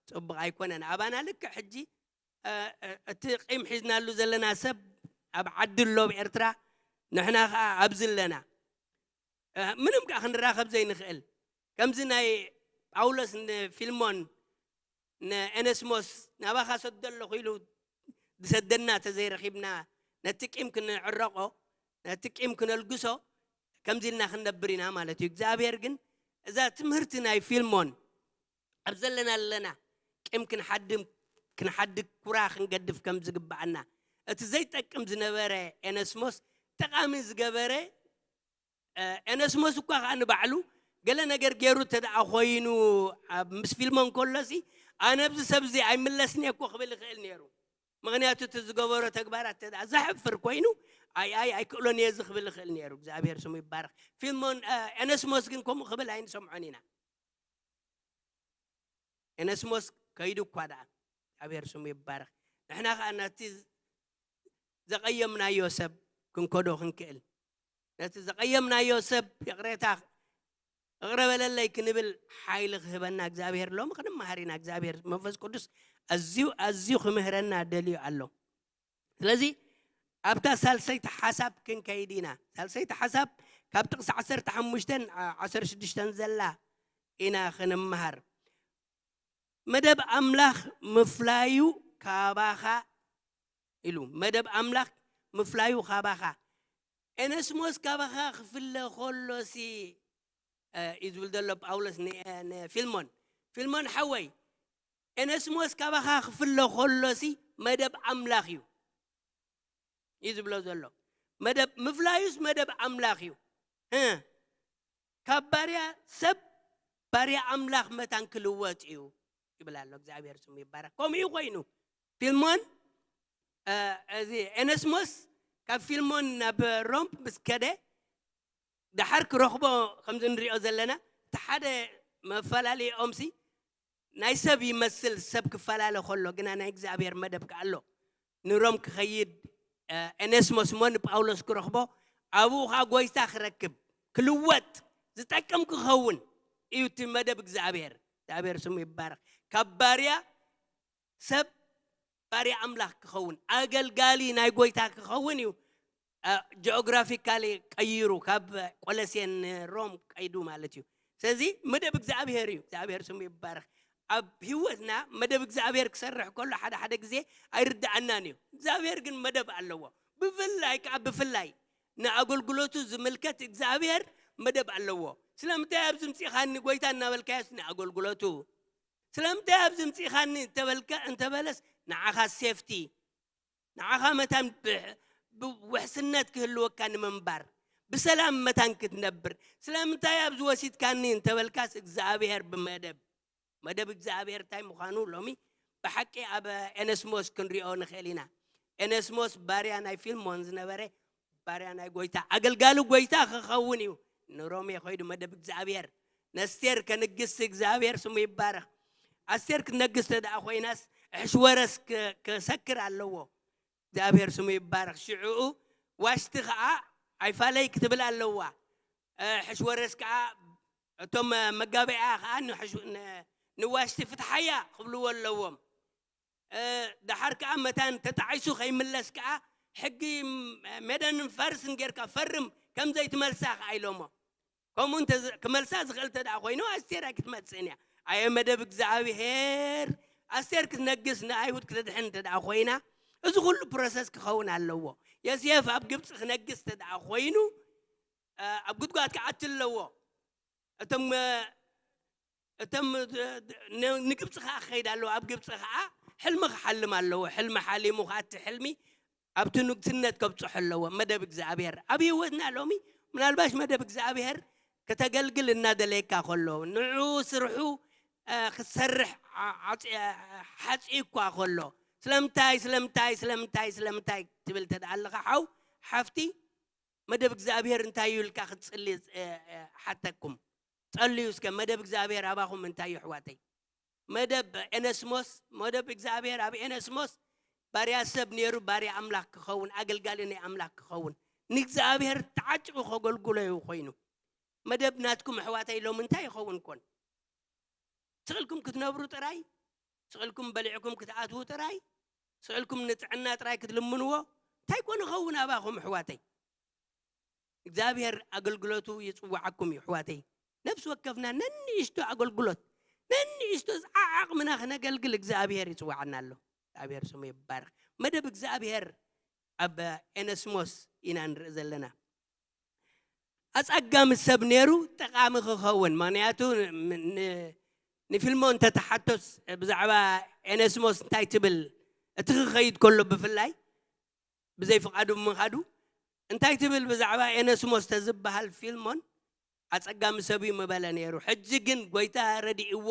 ጽቡቕ ኣይኮነን። ኣባና ልክዕ ሕጂ፣ እ፣ እ፣ እቲ ቂም ሒዝናሉ ዘለና ሰብ ኣብ ዓዲ ኣሎ፣ ኣብ ኤርትራ፣ ንሕና ኸኣ ኣብዚ ኣለና። እ፣ ምንም ከኣ ክንራኸብ ዘይንኽእል። ከምዚ ናይ ጳውሎስ ንፊልሞን፣ ንኤነስሞስ፣ ናባኻ ሰዶ ኣለኹ ኢሉ ዝሰደና ተዘይረኺብና፣ ነቲ ቂም ክንዕረቆ፣ ነቲ ቂም ክነልግሶ፣ ከምዚ ኢልና ክንነብር ኢና ማለት እዩ። እግዚኣብሔር ግን እዛ ትምህርቲ ናይ ፊልሞን ኣብ ዘለና ኣለና ቂም ክንሓድም፣ ክንሓድግ ኩራ ክንገድፍ ከም ዝግብኣና፣ እቲ ዘይጠቅም ዝነበረ ኤነስሞስ ጠቃሚ ዝገበረ፣ እ፣ ኤነስሞስ እኳ ከኣ ንባዕሉ ገለ ነገር ገይሩ እንተ ደኣ ኮይኑ፣ ኣብ ምስ ፊልሞን ከሎሲ፣ ኣነ ኣብዚ ሰብ እዚ ኣይምለስን እየ እኮ ክብል ይኽእል ነይሩ። ምኽንያቱ እቲ ዝገበሮ ተግባራት እንተ ደኣ ዘሕፍር ኮይኑ፣ ኣይ፣ ኣይ፣ ኣይክእሎን እየ እዚ ክብል ይኽእል ነይሩ። እግዚኣብሔር ስሙ ይባረኽ። ፊልሞን፣ እ፣ ኤነስሞስ ግን ከምኡ ክብል ኣይንሰምዖን ኢና። ኤነስሞስ ከይዱ እኳ ደኣ፣ እግዚኣብሔር ስሙ ይባረኽ። ንሕና ኸኣ ነቲ ዘቐየምናዮ ሰብ ክንከዶ ክንክእል፣ ነቲ ዘቐየምናዮ ሰብ ይቕሬታ፣ ይቕረ በለለይ ክንብል ሓይሊ ክህበና እግዚኣብሔር ሎሚ ክንመሃር ኢና። እግዚኣብሔር መንፈስ ቅዱስ ኣዝዩ፣ ኣዝዩ ክምህረና ደልዩ ኣሎ። ስለዚ ኣብታ ሳልሰይቲ ሓሳብ ክንከይድ ኢና። ሳልሰይቲ ሓሳብ ካብ ጥቕሲ ዓሰርተ ሓሙሽተን ዓ-፣ ዓሰርተ ሽዱሽተን ዘላ ኢና ክንመሃር። መደብ ኣምላኽ ምፍላዩ ካባኻ ኢሉ፣ መደብ ኣምላኽ ምፍላዩ ካባኻ። ኤነስሞስ ካባኻ ክፍለ ከሎሲ፣ እ፣ እዩ ዝብል ዘሎ ጳውሎስ ን-፣ ንፊልሞን። ፊልሞን ሓወይ፣ ኤነስሞስ ካባኻ ክፍለ ከሎሲ መደብ ኣምላኽ እዩ፣ እዩ ዝብሎ ዘሎ። መደብ ምፍላዩስ መደብ ኣምላኽ እዩ። እ፣ ካብ ባርያ ሰብ ባርያ ኣምላኽ መታን ክልወጥ እዩ ይብል ኣሎ። እግዚኣብሔር ስሙ ይባረክ። ከምኡ እዩ ኮይኑ። ፊልሞን፣ እ፣ እዚ ኤነስሞስ ካብ ፊልሞን ናብ ሮም ምስ ከደ፣ ደሓር ክረኽቦ ከምዚ ንሪኦ ዘለና፣ እቲ ሓደ መፈላለይኦምሲ ናይ ሰብ ይመስል፣ ሰብ ክፈላለ ከሎ ግና ናይ እግዚኣብሔር መደብ ከኣ ኣሎ። ንሮም ክኸይድ፣ እ፣ ኤነስሞስ እሞ ንጳውሎስ ክረኽቦ፣ ኣብኡ ኸኣ ጎይታ ክረክብ፣ ክልወጥ፣ ዝጠቅም ክኸውን እዩ እቲ መደብ እግዚኣብሔር። እግዚኣብሔር ስሙ ይባረኽ። ካብ ባርያ ሰብ ባርያ ኣምላኽ ክኸውን፣ ኣገልጋሊ ናይ ጎይታ ክኸውን እዩ። እ፣ ጂኦግራፊካሊ ቀይሩ፣ ካብ ቆለሴን ሮም ቀይዱ ማለት እዩ። ስለዚ መደብ እግዚኣብሔር እዩ። እግዚኣብሔር ስሙ ይባረኽ። ኣብ ህይወትና መደብ እግዚኣብሔር ክሰርሕ ከሎ ሓደ ሓደ ግዜ ኣይርድኣናን እዩ። እግዚኣብሔር ግን መደብ ኣለዎ። ብፍላይ ከኣ፣ ብፍላይ ንኣገልግሎቱ ዝምልከት እግዚኣብሔር መደብ ኣለዎ። ስለምንታይ ኣብዚ ምጺኻኒ ጎይታ እናበልካዮስ ንኣገልግሎቱ፣ ስለምንታይ ኣብዚ ምጺኻኒ እንተበልካ፣ እንተበለስ ንዓኻ ሴፍቲ፣ ንዓኻ መታን ብ-፣ ብውሕስነት ክህልወካ ንምንባር፣ ብሰላም መታን ክትነብር፣ ስለምንታይ ኣብዚ ወሲድካኒ እንተበልካስ እግዚኣብሔር ብመደብ፣ መደብ እግዚኣብሔር እንታይ ምዃኑ ሎሚ ብሓቂ ኣብ ኤነስሞስ ክንሪኦ ንኽእል ኢና። ኤነስሞስ ባርያ ናይ ፊልሞን ዝነበረ ባርያ ናይ ጎይታ፣ ኣገልጋሊ ጎይታ ክኸውን እዩ። ንሮሜ ኸይዱ መደብ እግዚኣብሔር፣ ነስቴር ከንግስ እግዚኣብሔር ስሙ ይባረኽ። ኣስቴር ክትነግስ ተደኣ ኮይናስ፣ ኣሕሽወረስ ክ-፣ ክሰክር ኣለዎ። እግዚኣብሔር ስሙ ይባረኽ። ሽዕኡ ዋሽቲ ኸኣ ኣይፋለይ ክትብል ኣለዋ። እ፣ ኣሕሽወረስ ከኣ እቶም መጋበያ ኸኣ ንሕሽ-፣ ን-፣ ንዋሽቲ ፍትሓያ ክብልዎ ኣለዎም። እ፣ ደሓር ከኣ መታን ተጣዒሱ ከይምለስ ከኣ ሕጊ ም-፣ ሜደንን ፋርስን ጌርካ ፈርም፣ ከም ዘይትመልሳ ከኣ ኢሎሞ። ከምኡ እንተ ዝ-፣ ክመልሳ ዝኽእል እንተ ደኣ ኮይኑ ኣስቴር ኣይክትመጽእን እያ። ኣየ መደብ እግዚኣብሔር፣ ኣስቴር ክትነግስ ንኣይሁድ ክተድሕን እንተ ደኣ ኮይና፣ እዚ ኩሉ ፕሮሰስ ክኸውን ኣለዎ። ዮሴፍ ኣብ ግብጺ ክነግስ እንተ ደኣ ኮይኑ፣ እ፣ ኣብ ጉድጓድ ክኣቱ ኣለዎ። እቶም፣ እ፣ እቶም፣ እ፣ ን-፣ ንግብጺ ከኣ ክኸይድ ኣለዎ። ኣብ ግብጺ ከኣ ሕልሚ ክሓልም ኣለዎ። ሕልሚ ሓሊሙ ከኣ እቲ ሕልሚ ኣብቲ ንግስነት ከብጽሖ ኣለዎ። መደብ እግዚኣብሔር ኣብ ህይወትና ሎሚ ምናልባሽ መደብ እግዚኣብሔር ከተገልግል እናደለየካ ከሎ፣ ንዑ ስርሑ፣ እ፣ ክትሰርሕ ዓ-፣ ዓጽ-፣ እ፣ ሓጺኡ እኳ ከሎ፣ ስለምንታይ፣ ስለምንታይ፣ ስለምንታይ፣ ስለምንታይ ትብል እንተ ደኣ ኣለኻ ሓው፣ ሓፍቲ፣ መደብ እግዚኣብሔር እንታይ እዩ ኢልካ ክትጽሊ፣ እ፣ እ፣ ሓተኩም። ጸልዩ እስከ፣ መደብ እግዚኣብሔር ኣባኹም እንታይ እዩ ኣሕዋተይ? መደብ ኤነስሞስ፣ መደብ እግዚኣብሔር ኣብ ኤነስሞስ ባርያ ሰብ ነይሩ፣ ባርያ ኣምላኽ ክኸውን፣ ኣገልጋሊ ናይ ኣምላኽ ክኸውን። ንእግዚኣብሔር ተዓጢቑ ከገልግሎ እዩ ኮይኑ። መደብ ናትኩም ኣሕዋተይ ሎሚ እንታይ ይኸውን ኮን? ስቕ ኢልኩም ክትነብሩ ጥራይ? ስቕ ኢልኩም በሊዕኩም ክትኣትዉ ጥራይ? ስቕ ኢልኩም ንጥዕና ጥራይ ክትልምንዎ? እንታይ ኮን ይኸውን ኣባኹም ኣሕዋተይ? እግዚኣብሔር ኣገልግሎቱ ይጽውዓኩም እዩ ኣሕዋተይ። ነፍሲ ወከፍና ነንእሽቶ ኣገልግሎት፣ ነንእሽቶ ዓዓቕምና ክነገልግል እግዚኣብሔር ይጽውዓና ኣሎ። እግዚኣብሔር ስሙ ይባረኽ። መደብ እግዚኣብሔር ኣብ ኤነስሞስ ኢና ንርኢ ዘለና። ኣጸጋሚ ሰብ ነይሩ ጠቓሚ ክኸውን። ምኽንያቱ ን- ን- ንፊልሞን እንተተሓቶስ ብዛዕባ ኤነስሞስ እንታይ ትብል? እቲ ክኸይድ ከሎ ብፍላይ ብዘይ ፍቓዱ ምኻዱ እንታይ ትብል ብዛዕባ ኤነስሞስ ተዝበሃል ፊልሞን ኣጸጋሚ ሰብ እዩ ምበለ ነይሩ። ሕጂ ግን ጎይታ ረዲእዎ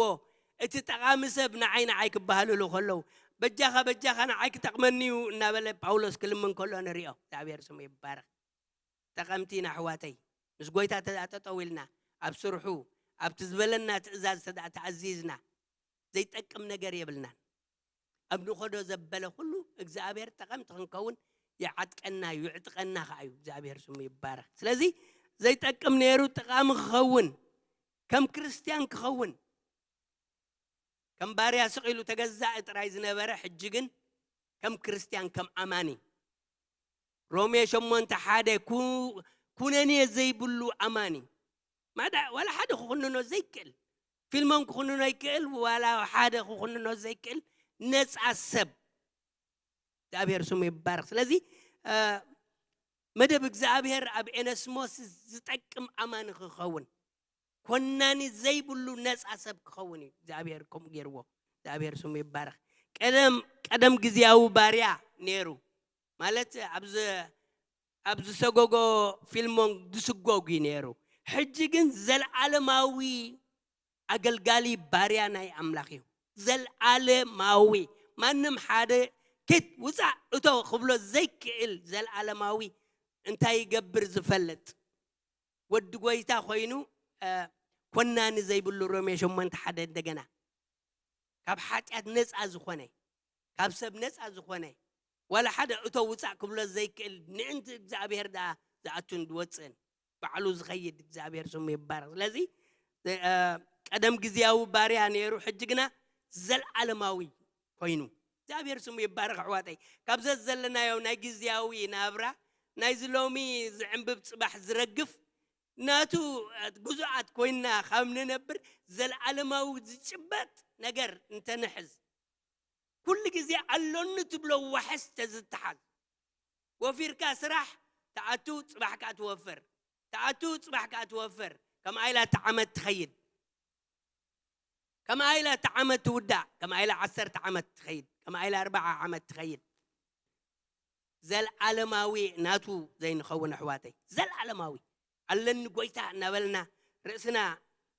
እቲ ጠቓሚ ሰብ ንዓይ ንዓይ ክበሃልሉ ከለዉ በጃኻ በጃኻ ንዓይ ክጠቕመኒ እዩ እናበለ ጳውሎስ ክልምን ከሎ ንሪኦ። እግዚኣብሔር ስሙ ይባረኽ። ጠቐምቲ ኢና ኣሕዋተይ፣ ምስ ጎይታ ተጠጠው ኢልና ኣብ ስርሑ ኣብቲ ዝበለና ትእዛዝ ተኣዚዝና ዘይጠቅም ነገር የብልናን። ኣብ ንኸዶ ዘበለ ኩሉ እግዚኣብሔር ጠቐምቲ ክንከውን ይዓጥቀና እዩ፣ ይዕጥቀና ከዓ እዩ። እግዚኣብሔር ስሙ ይባረኽ። ስለዚ ዘይጠቅም ነይሩ ጠቓሚ ክኸውን፣ ከም ክርስትያን ክኸውን፣ ከም ባርያ ስቕ ኢሉ ተገዛኢ ጥራይ ዝነበረ፣ ሕጂ ግን ከም ክርስትያን፣ ከም ኣማኒ፣ ሮሜ ሸሞንተ ሓደ ኩ- ኩነኔ ዘይብሉ ኣማኒ፣ ማዳ ዋላ ሓደ ክኹንኖ ዘይክእል፣ ፊልሞን ክኹንኖ ይክእል፣ ዋላ ሓደ ክኹንኖ ዘይክእል ነፃ ሰብ። እግዚኣብሔር ስሙ ይባረኽ። ስለዚ መደብ እግዚኣብሔር ኣብ ኤነስሞስ ዝጠቅም ኣማኒ ክኸውን፣ ኮናኒ ዘይብሉ ነፃ ሰብ ክኸውን እዩ እግዚኣብሔር ከምኡ ገይርዎ። እግዚኣብሔር ስሙ ይባረኽ። ቀደም ቀደም ግዜያዊ ባርያ ነይሩ ማለት ኣብ ዝሰጎጎ ፊልሞን ዝስጎግ እዩ ነይሩ። ሕጂ ግን ዘለዓለማዊ ኣገልጋሊ ባርያ ናይ ኣምላኽ እዩ። ዘለዓለማዊ፣ ማንም ሓደ ኪድ ውፃእ እቶ ክብሎ ዘይክእል ዘለዓለማዊ፣ እንታይ ይገብር ዝፈልጥ፣ ወዲ ጎይታ ኮይኑ ኮናኒ ዘይብሉ፣ ሮሜ ሸሞንተ ሓደ እንደገና ካብ ሓጢኣት ነፃ ዝኾነ፣ ካብ ሰብ ነፃ ዝኾነ፣ ዋላ ሓደ እቶ ውፃእ ክብሎ ዘይክእል ምእንቲ እግዚኣብሔር ደኣ ዝኣቱን ዝወፅእን ባዕሉ ዝኸይድ እግዚኣብሔር ስሙ ይባረኽ። ስለዚ ቀደም ግዜያዊ ባርያ ነይሩ፣ ሕጂ ግና ዘለዓለማዊ ኮይኑ። እግዚኣብሔር ስሙ ይባረኽ ኣሕዋተይ። ካብ ዘዘለናዮ ናይ ግዜያዊ ናብራ፣ ናይዚ ሎሚ ዝዕንብብ ጽባሕ ዝረግፍ ናቱ ግዙኣት ኮይንና ካብ ንነብር ዘለዓለማዊ ዝጭበጥ ነገር እንተንሕዝ፣ ኩሉ ግዜ ኣሎኒ ትብሎ ዋሕስ ተዝተሓዝ፣ ወፊርካ ስራሕ ትኣቱ፣ ጽባሕ ከኣ ትወፍር፣ ትኣቱ፣ ጽባሕ ከኣ ትወፍር። ከምኣ ኢላ እታ ዓመት ትኸይድ። ከምኣ ኢላ እታ ዓመት ትውዳእ። ከምኣ ኢላ ዓሰርተ ዓመት ትኸይድ። ከምኣ ኢላ ኣርባዓ ዓመት ትኸይድ። ዘልዓለማዊ ናቱ ዘይንኸውን ኣሕዋተይ፣ ዘልዓለማዊ ኣለኒ ጎይታ እናበልና ርእስና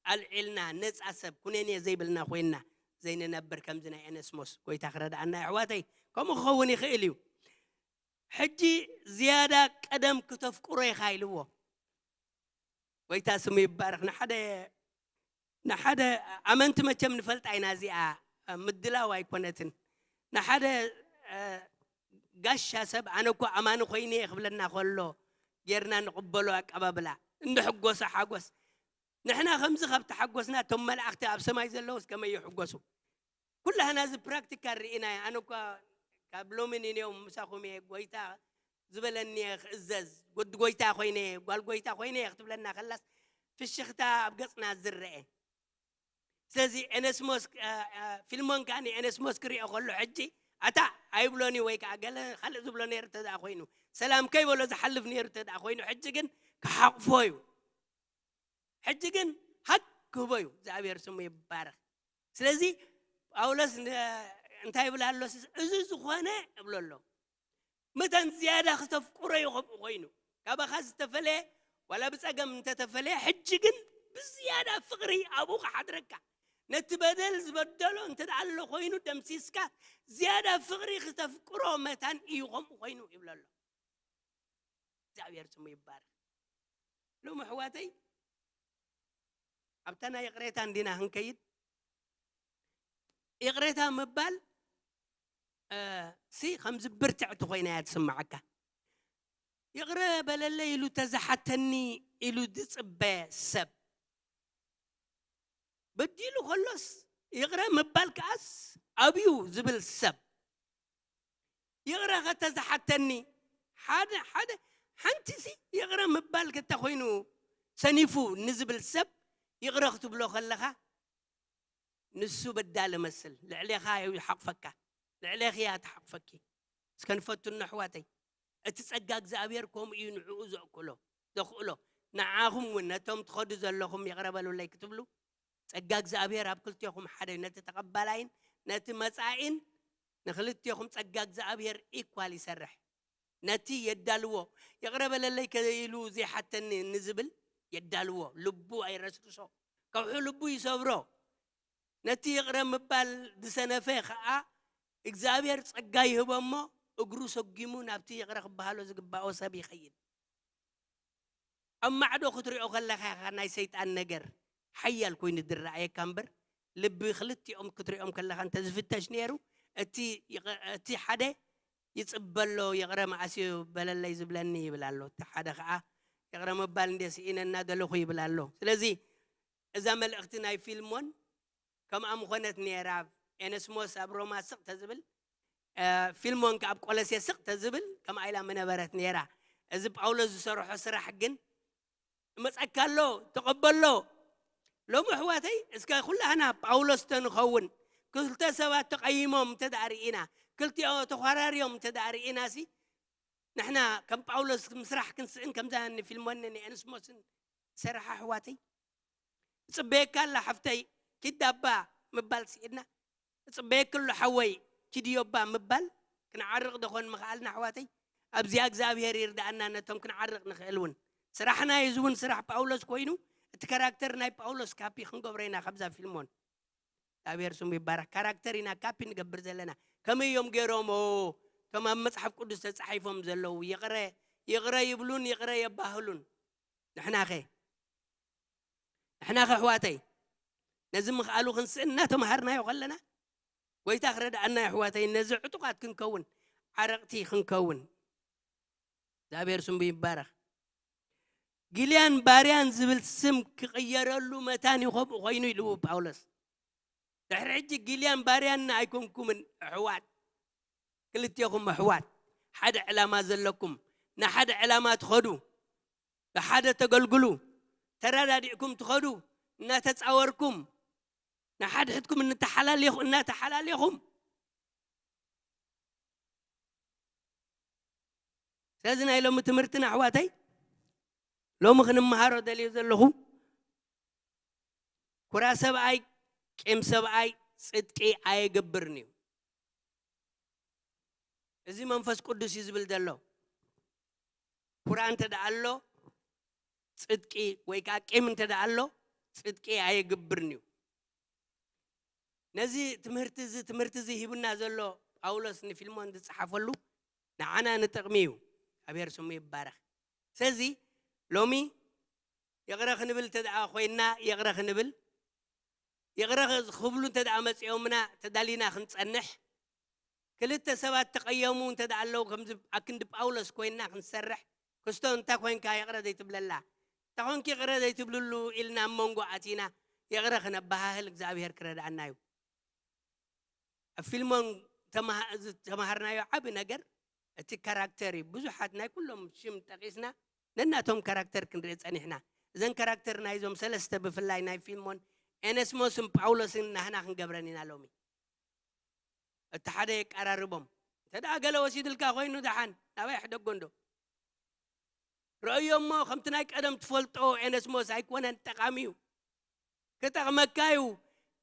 ኣልዒልና ነፃ ሰብ ኩነኔ ዘይብልና ኮይንና ዘይንነብር ከምዚ ናይ ኤነስሞስ ጎይታ ክረድኣና ኣሕዋተይ። ከምኡ ክኸውን ይኽእል እዩ። ሕጂ ዝያዳ ቀደም ክተፍቅሮ ኢኻ ኢልዎ። ጎይታ ስሙ ይባረኽ። ንሓደ ንሓደ ኣመንቲ መቸም ንፈልጣ ኢና፣ እዚኣ ምድላው ኣይኮነትን። ንሓደ ጋሻ ሰብ ኣነ እኮ ኣማኒ ኮይነ እየ ክብለና ከሎ ጌርና ንቕበሎ ኣቀባብላ፣ እንድሕጎሰ ሓጎስ። ንሕና ከምዚ ካብ ተሓጎስና እቶም መላእኽቲ ኣብ ሰማይ ዘለውስ ከመይ ይሕጎሱ? ኩላህና እዚ ፕራክቲካል ርኢናዮ። ኣነ እኳ ካብ ሎሚ ንኔው ምሳኹም እየ፣ ጎይታ ዝበለኒ እየ ክእዘዝ፣ ወዲ ጎይታ ኮይነ እየ፣ ጓል ጎይታ ኮይነ እየ ክትብለና ከላስ ፍሽኽታ ኣብ ገጽና ዝረአ። ስለዚ ኤነስሞስ ፊልሞን ከኣ ንኤነስሞስ ክሪኦ ከሎ ሕጂ ኣታ ኣይብሎን እዩ ወይ ከዓ ገለ ካልእ ዝብሎ ነይሩ እንተ ደኣ ኮይኑ፣ ሰላም ከይበሎ ዝሓልፍ ነይሩ እንተ ደኣ ኮይኑ፣ ሕጂ ግን ክሓቕፎ እዩ። ሕጂ ግን ሃግ ክህቦ እዩ። እግዚኣብሔር ስሙ ይባረኽ። ስለዚ ጳውሎስ እንታይ ይብል ኣሎ? እዚ ዝኾነ እብሎ ኣሎ፣ መታን ዝያዳ ክተፍቅሮ እዩ። ከምኡ ኮይኑ ካባኻ ዝተፈለየ ዋላ ብፀገም እንተተፈለየ፣ ሕጂ ግን ብዝያዳ ፍቕሪ ኣብኡ ክሓድረካ፣ ነቲ በደል ዝበደሎ እንተ ደኣ ኣሎ ኮይኑ ደምሲስካ፣ ዝያዳ ፍቕሪ ክተፍቅሮ መታን እዩ ከምኡ ኮይኑ ይብሎ ኣሎ። እግዚኣብሔር ስሙ ይባረኽ። ሎም ኣሕዋተይ፣ ኣብታ ናይ ይቕሬታ እንዲና ክንከይድ፣ ይቕሬታ ምባል ሲ ከምዚ ብርትዕቲ ኮይና እያ ትስምዓካ። ይቕረ በለለይ ኢሉ ተዝሓተኒ ኢሉ ዝጽበ ሰብ፣ በዲሉ ከሎስ ይቕረ ምባል ከኣስ ኣብዩ ዝብል ሰብ፣ ይቕረ ከተዝሓተኒ ሓደ ሓደ ሓንቲሲ ይቕረ ምባል ከተኮይኑ ሰኒፉ ንዝብል ሰብ ይቕረ ክትብሎ ከለኻ፣ ንሱ በዳሊ መስል ልዕሌኻ ይሓቕፈካ፣ ልዕሌኽያ ትሓቕፈኪ። እስከ ንፈቱና ኣሕዋተይ። እቲ ጸጋ እግዚኣብሔር ከምኡ እዩ ንዕኡ ዘእክሎ፣ ዘኽእሎ። ንዓኹም እውን ነቶም ትኸዱ ዘለኹም ይቕረ በሉለይ ክትብሉ፣ ጸጋ እግዚኣብሔር ኣብ ክልቴኹም ሓደ እዩ። ነቲ ተቐባላይን ነቲ መጻኢን ንኽልቴኹም ጸጋ እግዚኣብሔር ኢኳል ይሰርሕ። ነቲ የዳልዎ፣ ይቕረ በለለይ ከ ኢሉ ዘይሓተኒ ንዝብል የዳልዎ። ልቡ ኣይረስርሶ፣ ከውሒ ልቡ ይሰብሮ። ነቲ ይቕረ ምባል ዝሰነፈ ኸኣ እግዚኣብሔር ጸጋ ይህቦ እሞ እግሩ ሰጒሙ ናብቲ ይቕረ ክበሃሎ ዝግባኦ ሰብ ይኸይድ። ኣብ ማዕዶ ክትሪኦ ከለኻ ኢኻ ናይ ሰይጣን ነገር ሓያል ኮይኑ ዝረኣየካ እምበር፣ ልቢ ክልቲኦም ክትሪኦም ከለኻ እንተ ዝፍተሽ ነይሩ፣ እቲ ይቕ-፣ እቲ ሓደ ይጽበሎ፣ ይቕረ መኣስዮ በለለይ ዝብለኒ ይብል ኣሎ። እቲ ሓደ ኸኣ ይቕረ ምባል እንደ ስኢነ እናደለኹ ይብል ኣሎ። ስለዚ እዛ መልእኽቲ ናይ ፊልሞን ከምኣ ምኾነት ነይራ። ኤነስሞስ ኣብ ሮማ ስቕ ተዝብል፣ እ፣ ፊልሞን ከኣ ኣብ ቆሎሴ ስቕ ተዝብል ከምኣ ኢላ ምነበረት ነይራ። እዚ ጳውሎስ ዝሰርሖ ስራሕ ግን እመጸካ ኣሎ፣ ተቐበሎ። ሎሚ ኣሕዋተይ፣ እስከ ኩላህና ጳውሎስ ተንኸውን፣ ክልተ ሰባት ተቐይሞም እንተ ደኣ ርኢና፣ ክልቲኦ ተዃራርዮም እንተ ደኣ ርኢናሲ፣ ንሕና ከም ጳውሎስ ምስራሕ ክንስእን፣ ከምዛ ንፊልሞንን ንኤንስሞስን ዝሰርሓ ኣሕዋተይ፣ "እጽበየካ ኣላ ሓፍተይ፣ ኪድ ኣባ" ምባል ስኢንና፣ "እጽበየኪ ኣሎ ሓወይ፣ ኪድዮ ኣባ" ምባል ክንዓርቕ ዶ ኾን ምኽኣልና ኣሕዋተይ? ኣብዚኣ እግዚኣብሔር ይርድኣና፣ ነቶም ክንዓርቕ ንኽእል እውን። ስራሕና እዩ፣ እዚ እውን ስራሕ ጳውሎስ ኮይኑ፣ እቲ ካራክተር ናይ ጳውሎስ ካፒ ክንገብሮ ኢና ካብዛ ፊልሞን። እግዚኣብሔር ስሙ ይባረኽ። ካራክተር ኢና ካፒ ንገብር ዘለና። ከመይ እዮም ገይሮም? ኦ፣ እቶም ኣብ መጽሓፍ ቅዱስ ተጻሒፎም ዘለዉ፣ ይቕረ፣ ይቕረ ይብሉን ይቕረ የባህሉን። ንሕናኸ? ንሕናኸ ኣሕዋተይ? ነዚ ምኽኣሉ ክንስእን እናተምሃርናዮ ከለና፣ ጎይታ ክረድኣና እዩ ኣሕዋተይ። ነዚ ዕጡቓት ክንከውን፣ ዓረቕቲ ክንከውን። እግዚኣብሔር ስሙ ይባረኽ። ጊልያን ባርያን ዝብል ስም ክቕየረሉ መታን እዩ ከምኡ ኮይኑ ኢሉ ጳውሎስ። ድሕሪ ሕጂ ጊልያን ባርያን ኣይኮንኩምን ኣሕዋት፣ ክልቴኹም ኣሕዋት፣ ሓደ ዕላማ ዘለኩም፣ ንሓደ ዕላማ ትኸዱ፣ ብሓደ ተገልግሉ፣ ተረዳዲእኩም ትኸዱ፣ እናተጻወርኩም፣ ንሓድሕድኩም እንተሓላለኹ-፣ እናተሓላለኹም። ስለዚ ናይ ሎሚ ትምህርትና ኣሕዋተይ፣ ሎሚ ክንመሃሮ ደልዮ ዘለኹ፣ ኩራ ሰብኣይ፣ ቂም ሰብኣይ ጽድቂ ኣየገብርን እዩ። እዚ መንፈስ ቅዱስ እዩ ዝብል ዘሎ። ኩራ እንተ ደኣ ኣሎ ጽድቂ፣ ወይ ከኣ ቂም እንተ ደኣ ኣሎ ጽድቂ ኣየገብርን እዩ። ነዚ ትምህርቲ እዚ፣ ትምህርቲ እዚ ሂቡና ዘሎ ጳውሎስ ንፊልሞን ዝጸሓፈሉ ንዓና ንጥቕሚ እዩ። እግዚኣብሔር ስሙ ይባረኽ። ስለዚ ሎሚ ይቕረ ክንብል እንተ ደኣ ኮይንና፣ ይቕረ ክንብል፣ ይቕረ ክብሉ እንተ ደኣ መጺኦምና ተዳሊና ክንጸንሕ፣ ክልተ ሰባት ተቐየሙ እንተ ደኣ ኣለዉ፣ ከምዚ ኣክንዲ ጳውሎስ ኮይንና ክንሰርሕ፣ ክስቶ እንታይ ኮይንካ ይቕረ ዘይትብለላ? እንታይ ኮንኪ ይቕረ ዘይትብልሉ? ኢልና ኣብ መንጎ ኣቲና ይቕረ ክነበሃህል እግዚኣብሔር ክረድኣና እዩ። ኣብ ፊልሞን ተማሃ-፣ ዝተማሃርናዮ ዓቢ ነገር እቲ ካራክተር እዩ። ብዙሓት ናይ ኩሎም ሽም ጠቒስና ነናቶም ካራክተር ክንርኢ ጸኒሕና። እዘን ካራክተር ናይዞም ሰለስተ ብፍላይ ናይ ፊልሞን፣ ኤነስሞስን ጳውሎስን ናህና ክንገብረን ኢና ሎሚ። እቲ ሓደ የቀራርቦም። እንተ ደኣ ገለ ወሲድልካ ኮይኑ ደሓን፣ ናባይ ሕደጎ እንዶ። ረእዮ እሞ ከምቲ ናይ ቀደም ትፈልጦ ኤነስሞስ ኣይኮነን፣ ጠቓሚ እዩ። ክጠቕመካ እዩ፣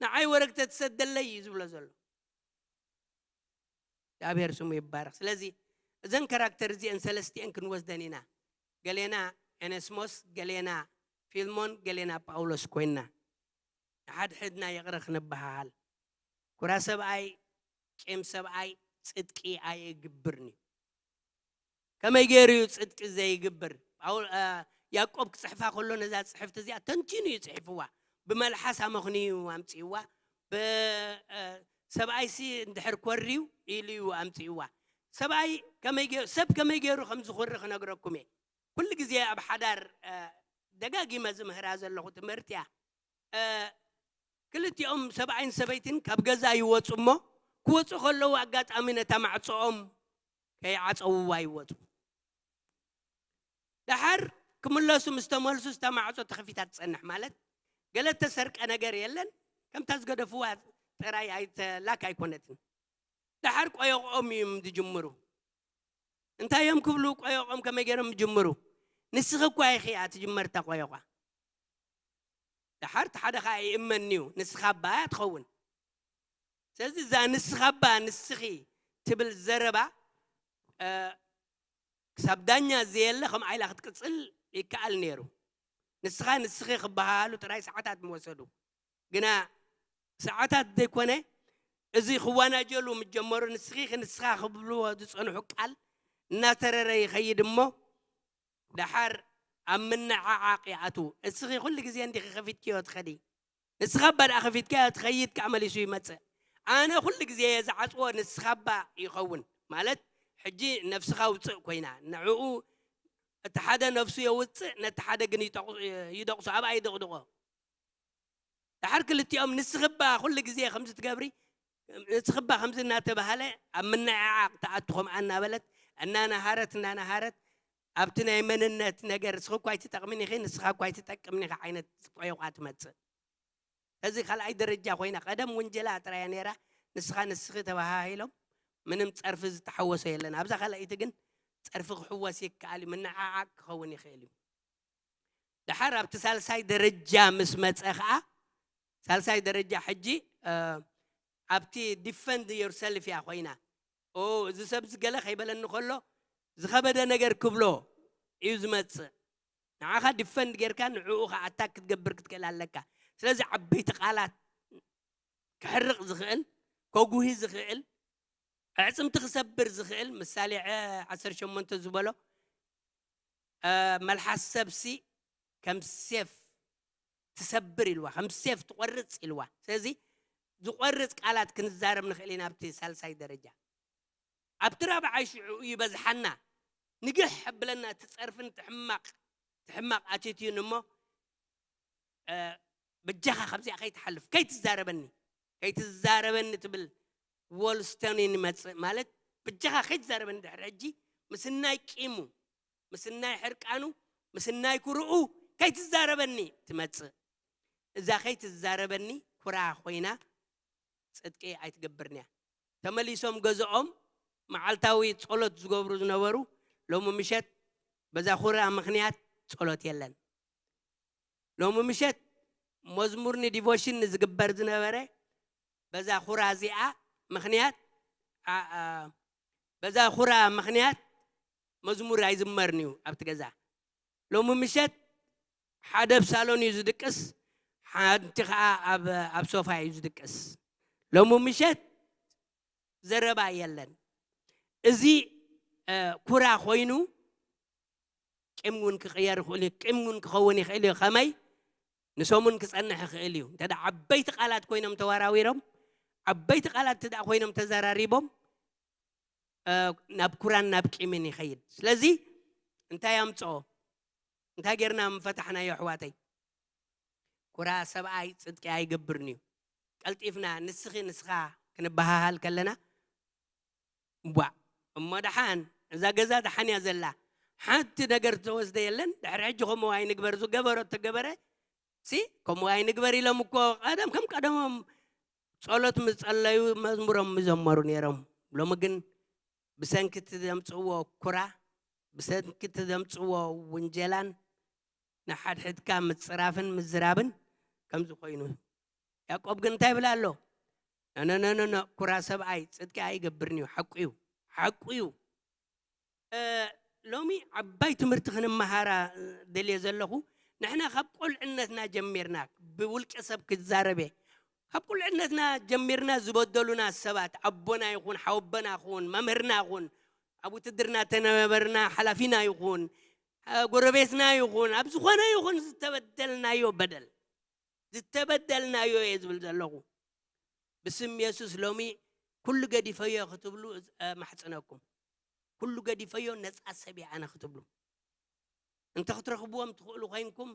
ንዓይ ወረግ ተትሰደለይ እዩ ዝብሎ ዘሎ። እግዚኣብሔር ስሙ ይባረኽ። ስለዚ እዘን ካራክተር እዚአን ሰለስቲአን ክንወስደን ኢና። ገሌና ኤነስሞስ፣ ገሌና ፊልሞን፣ ገሌና ጳውሎስ ኮይንና ንሓድሕድና ይቕረ ክንበሃሃል። ኩራ ሰብኣይ፣ ቂም ሰብኣይ ጽድቂ ኣየግብርን እዩ። ከመይ ገይሩ እዩ ጽድቂ ዘይግብር? ጳውል-፣ እ፣ ያዕቆብ ክጽሕፋ ከሎ ነዛ ጽሕፍቲ እዚኣ ተንቲኑ እዩ ጽሒፍዋ። ብመልሓስ ኣመኽንዩ ኣምጺእዋ። ብ-፣ እ፣ ሰብኣይሲ እንድሕር ኮርዩ ኢሉ እዩ ኣምጺእዋ። ሰብኣይ ከመይ ገይሩ፣ ሰብ ከመይ ገይሩ ከም ዝኹሪ ክነግረኩም እየ። ኩሉ ግዜ ኣብ ሓዳር፣ እ፣ ደጋጊመ ዝምህራ ዘለኹ ትምህርቲ እያ። እ፣ ክልቲኦም ሰብኣይን ሰበይትን ካብ ገዛ ይወጹ እሞ፣ ክወጹ ከለዉ ኣጋጣሚ ነታ ማዕጾኦም ከይዓጸውዋ ይወጹ። ደሓር ክምለሱ ምስ ተመልሱ፣ እታ ማዕጾ ተኸፊታ ትጸንሕ። ማለት፣ ገለ እተሰርቀ ነገር የለን፣ ከምታ ዝገደፍዋ ጥራይ ኣይተ-፣ ላክ ኣይኮነትን። ደሓር ቆየቆም እዮም ዝጅምሩ። እንታይ እዮም ክብሉ፣ ቆየቆም ከመይ ገይሮም ዝጅምሩ? ንስኺ እኳ ኢኺ እያ ትጅመር እታ ቆየቋ። ደሓር እቲ ሓደ ኸኣ ይእመን እዩ፣ ንስኻ እባ እያ ትኸውን። ስለዚ እዛ ንስኻ እባ፣ ንስኺ ትብል ዘረባ፣ እ፣ ክሳብ ዳኛ ዘየለ ከምኣ ኢላ ክትቅጽል ይከኣል ነይሩ። ንስኻ፣ ንስኺ ክበሃሃሉ ጥራይ ሰዓታት ምወሰዱ። ግና ሰዓታት ዘይኮነ፣ እዚ ክዋናጀሉ ምስ ጀመሩ፣ ንስኺ ንስኻ ክብልዎ ዝጸንሑ ቃል እናተረረ ይኸይድ እሞ፣ ደሓር ኣብ ምንዕዓቕ ይኣትዉ። እስኺ ኩሉ ግዜ እንዲኺ ከፊትክዮ ትኸዲ። ንስኻ እባ ደኣ ከፊትካዮ ትኸይድ ከኣ መሊሱ ይመጽእ። ኣነ ኩሉ ግዜ እየ ዝዓጽዎ፣ ንስኻ እባ ይኸውን። ማለት፣ ሕጂ ነፍስኻ ውጽእ ኮይና፣ ንዕኡ እቲ ሓደ ነፍሱ የውጽእ፣ ነቲ ሓደ ግን ይጠቕ-፣ ይደቕሶ፣ ኣብኣ ይደቕድቖ። ደሓር ክልቲኦም ንስኺ እባ ኩሉ ግዜ ከምዚ ትገብሪ፣ ንስኺ እባ ከምዚ እናተባህለ ኣብ ምንዕዓቕ ትኣቱ፣ ከምኣ እናበለት፣ እናነሃረት፣ እናነሃረት፣ ኣብቲ ናይ መንነት ነገር፣ ንስኺ እኳ ኣይትጠቕምን ኢኺ፣ ንስኻ እኳ ኣይትጠቅምን ኢኻ ዓይነት ቆየቋ ትመጽእ። እዚ ካልኣይ ደረጃ ኮይና፣ ቀደም ውንጀላ ጥራይ እያ ነይራ፣ ንስኻ ንስኺ ተባሃሂሎም፣ ምንም ጸርፊ ዝተሓወሶ የለን። ኣብዛ ካልኣይቲ ግን ጸርፊ ክሕወስ ይከኣል እዩ፣ ምንዕዓቕ ክኸውን ይኽእል እዩ። ደሓር ኣብቲ ሳልሳይ ደረጃ ምስ መጸ ኸኣ፣ ሳልሳይ ደረጃ ሕጂ፣ እ፣ ኣብቲ ዲፈንድ ዮርሰልፍ እያ ኮይና። ኦ፣ እዚ ሰብ እዚ ገለ ከይበለኒ ከሎ፣ ዝኸበደ ነገር ክብሎ እዩ ዝመጽእ። ንዓኻ ዲፈንድ ጌርካ፣ ንዕኡ ኸኣ ኣታክ ክትገብር ክትክእል ኣለካ። ስለዚ ዓበይቲ ቃላት ክሕርቕ ዝኽእል፣ ከጉሂ ዝኽእል፣ ኣዕጽምቲ ክሰብር ዝኽእል፣ ምሳሌ ዐ-፣ ዓሰርተ ሸሞንተ ዝበሎ፣ እ፣ መልሓስ ሰብሲ ከም ሴፍ ትሰብር ኢልዋ፣ ከም ሴፍ ትቖርጽ ኢልዋ። ስለዚ ዝቖርጽ ቃላት ክንዛረብ ንኽእል ኢና ኣብቲ ሳልሳይ ደረጃ። ኣብቲ ራብዓይ ሽዑ ይበዝሓና፣ ንግሕ ኣብለና፣ እቲ ጸርፍን እቲ ሕማቕ፣ እቲ ሕማቕ ኣቲትዩን እሞ፣ እ፣ በጃኻ ካብዚኣ ከይትሓልፍ፣ ከይትዛረበኒ፣ ከይትዛረበኒ ትብል ዎልስተን ይመጽእ። ማለት፣ በጃኻ ከይትዛረበኒ፣ ድሕሪ ሕጂ ምስናይ ቂሙ፣ ምስናይ ሕርቃኑ፣ ምስናይ ኩርኡ ከይትዛረበኒ ትመጽእ። እዛ ከይትዛረበኒ ኩራ ኮይና ጽድቂ ኣይትገብርን እያ። ተመሊሶም ገዝኦም መዓልታዊ ጸሎት ዝገብሩ ዝነበሩ፣ ሎሚ ምሸት በዛ ኩራ ምኽንያት ጸሎት የለን። ሎሚ ምሸት መዝሙር ንዲቮሽን ዝግበር ዝነበረ፣ በዛ ኩራ እዚኣ ምኽንያት፣ ኣ-፣ ኣ-፣ በዛ ኩራ ምኽንያት መዝሙር ኣይዝመርን እዩ ኣብቲ ገዛ። ሎሚ ምሸት ሓደ ኣብ ሳሎን እዩ ዝድቅስ፣ ሓንቲ ኸኣ ኣብ፣ ኣብ ሶፋ እዩ ዝድቅስ። ሎሚ ምሸት ዘረባ የለን። እዚ፣ እ፣ ኩራ ኮይኑ ቂም እውን ክቕየር ይኽእል እዩ፣ ቂም እውን ክኸውን ይኽእል እዩ። ከመይ? ንሰሙን ክጸንሕ ይኽእል እዩ። እንተ ደኣ ዓበይቲ ቃላት ኮይኖም ተወራዊሮም፣ ዓበይቲ ቃላት እንተ ደኣ ኮይኖም ተዘራሪቦም፣ እ፣ ናብ ኩራን ናብ ቂምን ይኸይድ። ስለዚ እንታይ ኣምጽኦ? እንታይ ጌርና ምፈታሕናዮ ኣሕዋተይ? ኩራ ሰብኣይ ጽድቂ ኣይገብርን እዩ። ቀልጢፍና ንስኺ ንስኻ ክንበሃሃል ከለና፣ እዋእ፣ እሞ ደሓን እዛ ገዛ ደሓን እያ ዘላ፣ ሓንቲ ነገር ዝተወስደ የለን። ድሕሪ ሕጂ ከምኡ ኣይንግበር፣ ዝገበሮ ተገበረ ሲ ከምኡ ኣይንግበር ኢሎም እኮ ቀደም ከም ቀደሞም ጸሎት ምስ ጸለዩ መዝሙሮም ምዘመሩ ነይሮም። ሎሚ ግን ብሰንኪ እቲ ዘምጽእዎ ኩራ፣ ብሰንኪ እቲ ዘምጽእዎ ውንጀላን ንሓድሕድካ ምጽራፍን ምዝራብን ከምዚ ኮይኑ። ያዕቆብ ግን እንታይ ይብል ኣሎ? ነነነነነ፣ ኩራ ሰብኣይ ጽድቂ ኣይገብርን እዩ። ሓቁ እዩ፣ ሓቁ እዩ። እ፣ ሎሚ ዓባይ ትምህርቲ ክንመሃራ፣ እ፣ ደልየ ዘለኹ፣ ንሕና ካብ ቁልዕነትና ጀሚርና፣ ብውልቀ ሰብ ክዛረብ እየ፣ ካብ ቁልዕነትና ጀሚርና ዝበደሉና ሰባት፣ ኣቦና ይኹን፣ ሓወቦና ይኹን፣ መምህርና ይኹን፣ ኣብ ውትድርና ተነበርና ሓላፊና ይኹን፣ እ፣ ጎረቤትና ይኹን፣ ኣብ ዝኾነ ይኹን ዝተበደልናዮ በደል፣ ዝተበደልናዮ እየ ዝብል ዘለኹ። ብስም የሱስ ሎሚ ኩሉ ገዲፈዮ ክትብሉ፣ እ፣ ማሕጽነኩም። ኩሉ ገዲፈዮ፣ ነፃ ሰብ እየ ኣነ ክትብሉ እንተ ክትረኽብዎም ትኽእሉ ኮይንኩም፣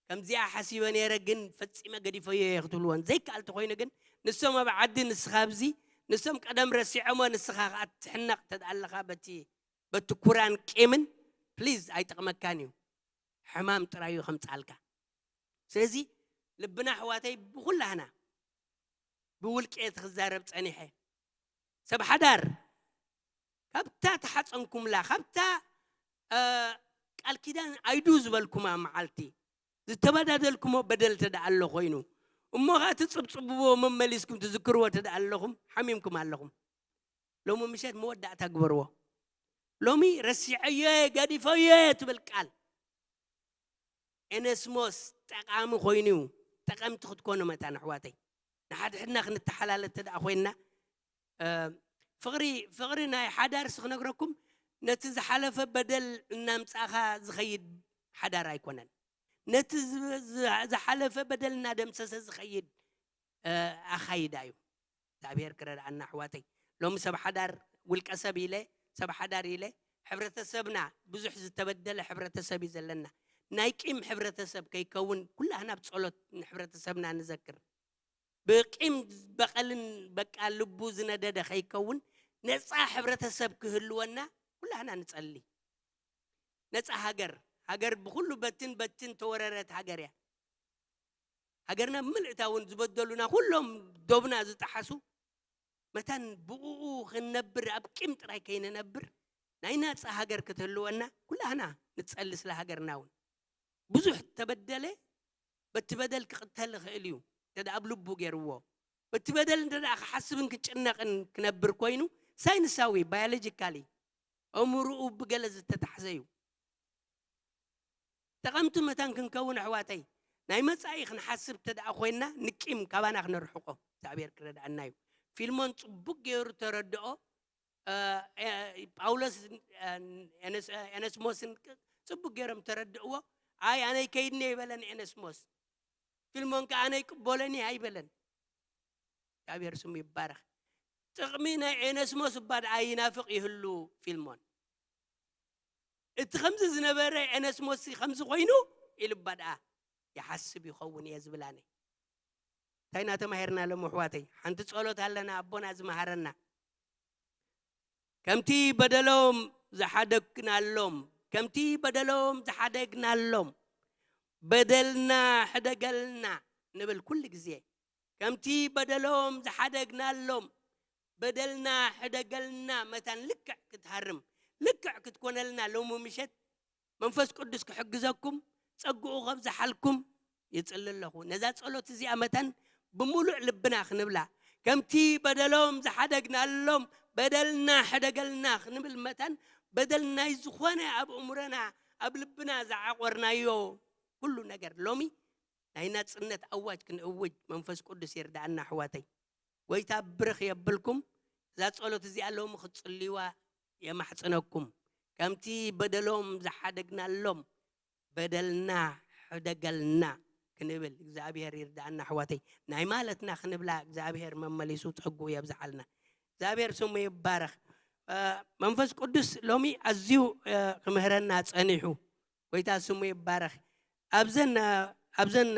ከምዚኣ ሓሲበ ነይረ ግን ፈጺመ ገዲፈዮ እየ ክትብልዎን ዘይከኣል ተኾይኑ ግን፣ ንሶም ኣብ ዓዲ ንስኻ ኣብዚ፣ ንሶም ቀደም ረሲዖሞ ንስኻ ከኣ ትሕነቕ ተደኣ ኣለኻ በቲ በቲ ኩራን ቂምን፣ ፕሊዝ ኣይጠቕመካን እዩ። ሕማም ጥራይ እዩ ከምጻልካ። ስለዚ ልብና ኣሕዋተይ ብኹላህና ብውልቂ እየ ክዛረብ ጸኒሐ። ሰብ ሓዳር ካብታ ተሓጸንኩምላ ካብታ ቃል ኪዳን ኣይዱ ዝበልኩማ መዓልቲ ዝተበዳደልኩሞ በደል ተደኣ ኣሎ ኮይኑ እሞ ኸዓ ትጽብጽብዎ መመሊስኩም ትዝክርዎ ተደኣ ኣለኹም ሓሚምኩም ኣለኹም። ሎሚ ምሸት መወዳእታ ግበርዎ። ሎሚ ረሲዐዮ ገዲፈዮ ትብል ቃል ኤነስሞስ ጠቓሚ ኮይኑ እዩ። ጠቐምቲ ክትኮኑ መታን ኣሕዋተይ ንሓድሕድና ክንተሓላለ ተደኣ ኮይንና ፍቕሪ ፍቕሪ ናይ ሓዳርሲ ክነግረኩም ነቲ ዝሓለፈ በደል እናምጻኻ ዝኸይድ ሓዳር ኣይኮነን። ነቲ ዝሓለፈ በደል እናደምሰሰ ዝኸይድ ኣኻይዳ እዩ። እግዚኣብሔር ክረድኣና ኣሕዋተይ። ሎሚ ሰብ ሓዳር ውልቀ ሰብ ኢለ ሰብ ሓዳር ኢለ ሕብረተሰብና ብዙሕ ዝተበደለ ሕብረተሰብ እዩ ዘለና። ናይ ቂም ሕብረተሰብ ከይከውን ኩላህና ብጸሎት ንሕብረተሰብና ንዘክር። ብቂም በቐልን በቃ ልቡ ዝነደደ ከይከውን ነፃ ሕብረተሰብ ክህልወና ኩላህና ንጸሊ። ነፃ ሃገር ሃገር ብኩሉ በትን በትን ተወረረት ሃገር እያ። ሃገርና ብምልእታ እውን ዝበደሉና ኩሎም ዶብና ዝጠሓሱ መታን ብኡ ክንነብር ኣብ ቂም ጥራይ ከይንነብር ናይ ናፃ ሃገር ክትህልወና ኩላህና ንፀሊ ስለ ሃገርና እውን ብዙሕ ተበደለ በቲ በደል ክቕተል ይኽእል እዩ እንተ ኣብ ልቡ ገይርዎ በቲ በደል እንተ ክሓስብን ክጭነቕን ክነብር ኮይኑ ሳይንሳዊ ባዮሎጂካሊ ኣእምርኡ ብገለ ዝተታሕዘ እዩ። ጠቐምቲ መታን ክንከውን ኣሕዋተይ ናይ መጻኢ ክንሓስብ ተደኣ ኮይንና ንቂም ካባና ክነርሕቆ እግዚኣብሔር ክረድኣና እዩ። ፊልሞን ጽቡቅ ገይሩ ተረድኦ። ጳውሎስ ኤነስሞስን ጽቡቅ ገይሮም ተረድእዎ። ኣይ ኣነይ ከይድኒ ኣይበለን ኤነስሞስ። ፊልሞን ከ ኣነይ ቅበለኒ ኣይበለን። እግዚኣብሔር ስሙ ይባረኽ። ጥቕሚ ናይ ኤነስሞስ እባ ደኣ ይናፍቕ ይህሉ ፊልሞን። እቲ ከምዚ ዝነበረ ኤነስሞስ ከምዚ ኮይኑ ኢሉ እባ ደኣ ይሓስብ ይኸውን እየ ዝብል ኣነ። እንታይ እናተማሄርና ሎም ኣሕዋተይ ሓንቲ ጸሎት ኣለና ኣቦና ዝመሃረና ከምቲ በደሎም ዝሓደግናሎም ከምቲ በደሎም ዝሓደግናሎም በደልና ሕደገልና ንብል ኩሉ ግዜ ከምቲ በደሎም ዝሓደግናሎም በደልና ሕደገልና መታን ልክዕ ክትሃርም ልክዕ ክትኮነልና ሎሚ ምሸት መንፈስ ቅዱስ ክሕግዘኩም ጸግኡ ከብዝሓልኩም ይጽሊ ኣለኹ። ነዛ ጸሎት እዚኣ መታን ብምሉእ ልብና ክንብላ ከምቲ በደሎም ዝሓደግናሎም በደልና ሕደገልና ክንብል መታን በደል ናይ ዝኾነ ኣብ እምሮና ኣብ ልብና ዝዓቆርናዮ ኩሉ ነገር ሎሚ ናይ ናጽነት ኣዋጅ ክንእውጅ መንፈስ ቅዱስ ይርዳኣና ኣሕዋተይ። ጎይታ ብርኽ የብልኩም። እዛ ጸሎት እዚኣ ሎሚ ክትጽልይዋ የማሕጽነኩም። ከምቲ በደሎም ዝሓደግናሎም በደልና ሕደገልና ክንብል እግዚኣብሔር ይርዳኣና ኣሕዋተይ። ናይ ማለትና ክንብላ እግዚኣብሔር መመሊሱ ጸግኡ የብዝሓልና። እግዚኣብሔር ስሙ ይባረኽ። መንፈስ ቅዱስ ሎሚ ኣዝዩ ክምህረና ጸኒሑ። ጎይታ ስሙ ይባረኽ። ኣብዘን ኣብዘን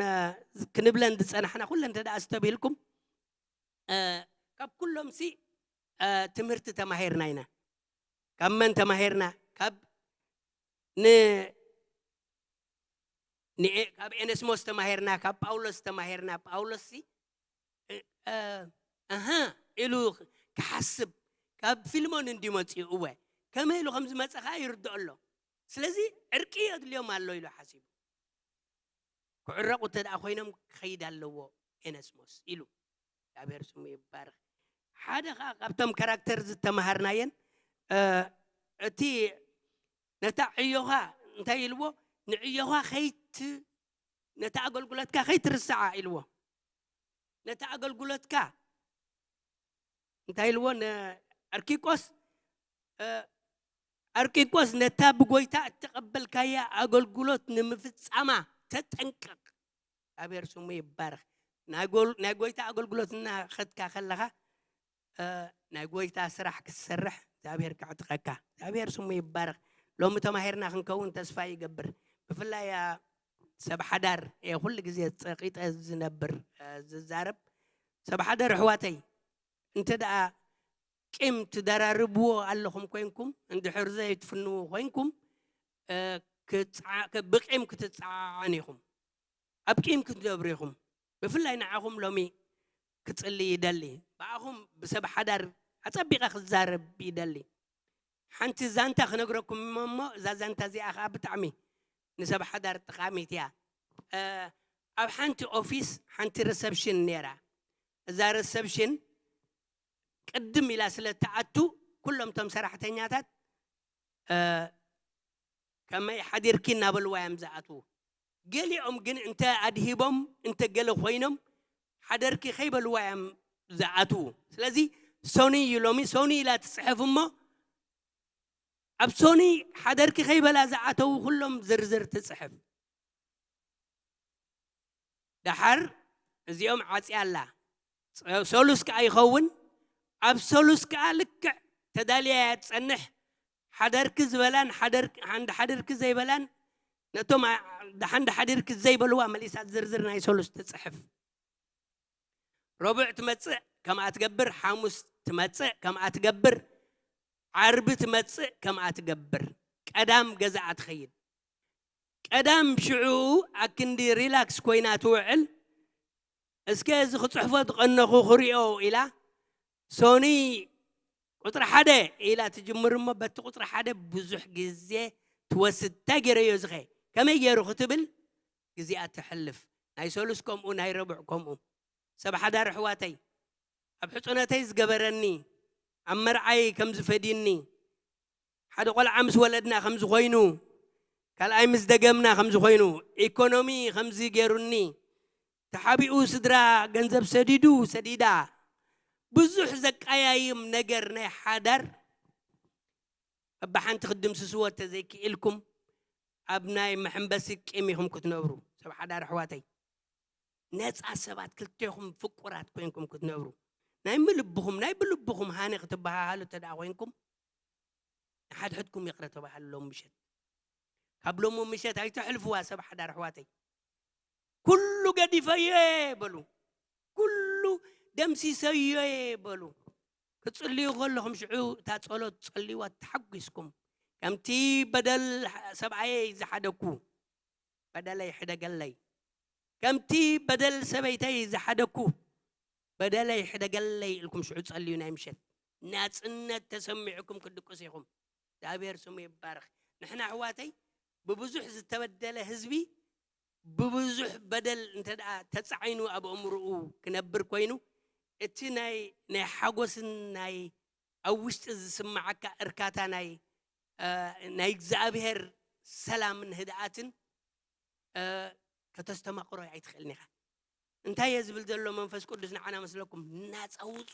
ክንብለን ዝጸናሕና ኩለን እንተ ደኣ ኣስተብሂልኩም ካብ ኩሎም ሲ ትምህርቲ ተማሂርና ኢና። ካብ መን ተማሂርና? ካብ ን ካብ ኤነስሞስ ተማሂርና፣ ካብ ጳውሎስ ተማሂርና። ጳውሎስ ሲ ኣሃ ኢሉ ክሓስብ ካብ ፊልሞን እንዲ መፅኡ እወ ከመይ ኢሉ ከም ዝመፀ ከዓ ይርድኦ ኣሎ። ስለዚ ዕርቂ የድልዮም ኣሎ ኢሉ ሓሲቡ ክዕረቑ እንተ ደኣ ኮይኖም ክኸይድ ኣለዎ ኤነስሞስ ኢሉ እግዚኣብሔር ስሙ ይባረኽ። ሓደ ከዓ ካብቶም ካራክተር ዝተማሃርናየን እቲ ነታ ዕዮኻ እንታይ ኢልዎ ንዕዮኻ ከይት ነታ ኣገልግሎትካ ከይትርስዓ ኢልዎ ነታ ኣገልግሎትካ እንታይ ኢልዎ ኣርኪቆስ ኣርቂቆስ ነታ ብጎይታ እተቐበልካያ ኣገልግሎት ንምፍጻማ ተጠንቀቕ። እግዚኣብሔር ስሙ ይባረኽ። ናይ ጎይታ ኣገልግሎት እናኸድካ ከለኻ ናይ ጎይታ ስራሕ ክትሰርሕ እግዚኣብሔር ከዕጥቐካ። እግዚኣብሔር ስሙ ይባረኽ። ሎሚ ተማሂርና ክንከውን ተስፋ ይገብር። ብፍላይ ኣ፣ ሰብ ሓዳር እየ ኩሉ ግዜ ጸቂጠ ዝነብር፣ እ፣ ዝዛረብ። ሰብ ሓዳር ኣሕዋተይ፣ እንተ ደኣ ቂም ትደራርብዎ ኣለኹም ኮይንኩም፣ እንድሕር ዘይትፍንዉ ኮይንኩም፣ እ፣ ክጽዓ-፣ ክ-፣ ብቂም ክትጸዓዓኑ ኢኹም። ኣብ ቂም ክትነብሩ ኢኹም። ብፍላይ ንዓኹም ሎሚ ክጽሊ ይደሊ። ብኣኹም ብሰብ ሓዳር ኣጸቢቐ ክዛረብ ይደሊ። ሓንቲ ዛንታ ክነግረኩም እሞ፣ እዛ ዛንታ እዚኣ ኸኣ ብጣዕሚ ንሰብ ሓዳር ጠቓሚት እያ። እ፣ ኣብ ሓንቲ ኦፊስ ሓንቲ ሪሰፕሽን ነይራ። እዛ ሪሰፕሽን ቅድም ኢላ ስለ እትኣቱ፣ ኩሎም እቶም ሰራሕተኛታት፣ እ፣ ከመይ ሓዲርኪ እናበልዋ እዮም ዝኣትዉ። ገሊኦም ግን እንተ ኣድሂቦም፣ እንተ ገለ ኮይኖም፣ ሓደርኪ ከይበልዋ እዮም ዝኣትዉ። ስለዚ ሶኒ እዩ ሎሚ፣ ሶኒ ኢላ ትጽሕፍ እሞ፣ ኣብ ሶኒ ሓደርኪ ከይበላ ዝኣተዉ ኩሎም ዝርዝር ትጽሕፍ። ደሓር እዚኦም ዓጽያ ኣላ። ሰ-፣ ሰሉስ ከኣ ይኸውን። ኣብ ሰሉስ ከኣ ልክዕ ተዳልያ እያ ትጸንሕ። ሓደርኪ ዝበላን ሓደር-፣ ሓንድ ሓደርኪ ዘይበላን፣ ነቶም ኣ-፣ ሓንድ ሓደርኪ ዘይበልዋ መሊሳ ዝርዝር ናይ ሰሉስ ትጽሕፍ። ረቡዕ ትመጽእ ከምኣ ትገብር፣ ሓሙስ ትመጽእ ከምኣ ትገብር፣ ዓርቢ ትመጽእ ከምኣ ትገብር። ቀዳም ገዛኣ ትኸይድ። ቀዳም ሽዑ ኣክንዲ ሪላክስ ኮይና ትውዕል። እስከ እዚ ክጽሕፎ ዝቐነኹ ክሪኦ ኢላ፣ ሶኒ ቁጽሪ ሓደ ኢላ ትጅምር እሞ፣ በቲ ቁጽሪ ሓደ ብዙሕ ግዜ ትወስድ። እንታይ ገይረዮ ዝኸ? ከመይ ገይሩ ክትብል ግዜኣ ተሕልፍ። ናይ ሰሉስ ከምኡ፣ ናይ ረቡዕ ከምኡ። ሰብ ሓዳር ኣሕዋተይ፣ ኣብ ሕጹነተይ ዝገበረኒ፣ ኣብ መርዓይ ከም ዝፈድዩኒ፣ ሓደ ቆልዓ ምስ ወለድና ከም ዝኾይኑ፣ ካልኣይ ምስ ደገምና ከም ዝኾይኑ፣ ኢኮኖሚ ከምዚ ገይሩኒ፣ ተሓቢኡ ስድራ ገንዘብ ሰዲዱ፣ ሰዲዳ፣ ብዙሕ ዘቀያይም ነገር ናይ ሓዳር፣ በብሓንቲ ክትድምስስዎ እንተዘይክኢልኩም፣ ኣብ ናይ መሐንበሲ ቂም ኢኹም ክትነብሩ። ሰብ ሓዳር ኣሕዋተይ፣ ነጻ ሰባት፣ ክልቴኹም ፍቁራት ኮይንኩም ክትነብሩ፣ ናይ ምልብኹም፣ ናይ ብልብኹም ሃነ ክትበሃሃሉ እንተ ደኣ ኮይንኩም፣ ንሓድሕድኩም ይቕረ ተባሃሉ ሎም ምሸት። ካብ ሎም ምሸት ኣይተሕልፍዋ ሰብ ሓዳር ኣሕዋተይ። ኩሉ ገዲፈዮ እየ በሉ። ኩሉ ደምሲሰዮ እየ በሉ። ክትጽልዩ ከለኹም ሽዑ እታ ጸሎት ጸልይዋ ተሓጒስኩም። ከምቲ በደል ሰብኣየይ ዝሓደግኩ፣ በደለይ ሕደገለይ። ከምቲ በደል ሰበይተይ ዝሓደግኩ፣ በደለይ ሕደገለይ ኢልኩም ሽዑ ጸልዩ ናይ ምሸት። ናጽነት ተሰሚዑኩም ክትድቅሱ ኢኹም። እግዚኣብሔር ስሙ ይባረኽ። ንሕና ኣሕዋተይ ብብዙሕ ዝተበደለ ህዝቢ፣ ብብዙሕ በደል እንተ ደኣ ተጻዒኑ ኣብ ኣእምሮኡ ክነብር ኮይኑ፣ እቲ ናይ፣ ናይ ሓጎስን ናይ ኣብ ውሽጢ ዝስምዓካ እርካታ ናይ፣ እ፣ ናይ እግዚኣብሔር ሰላምን ህድኣትን፣ እ፣ ከተስተማቕሮ ኣይትኽእልን ኢኻ። እንታይ እየ ዝብል ዘሎ መንፈስ ቅዱስ ንዓና መስለኩም? ናጻ ውጹ፣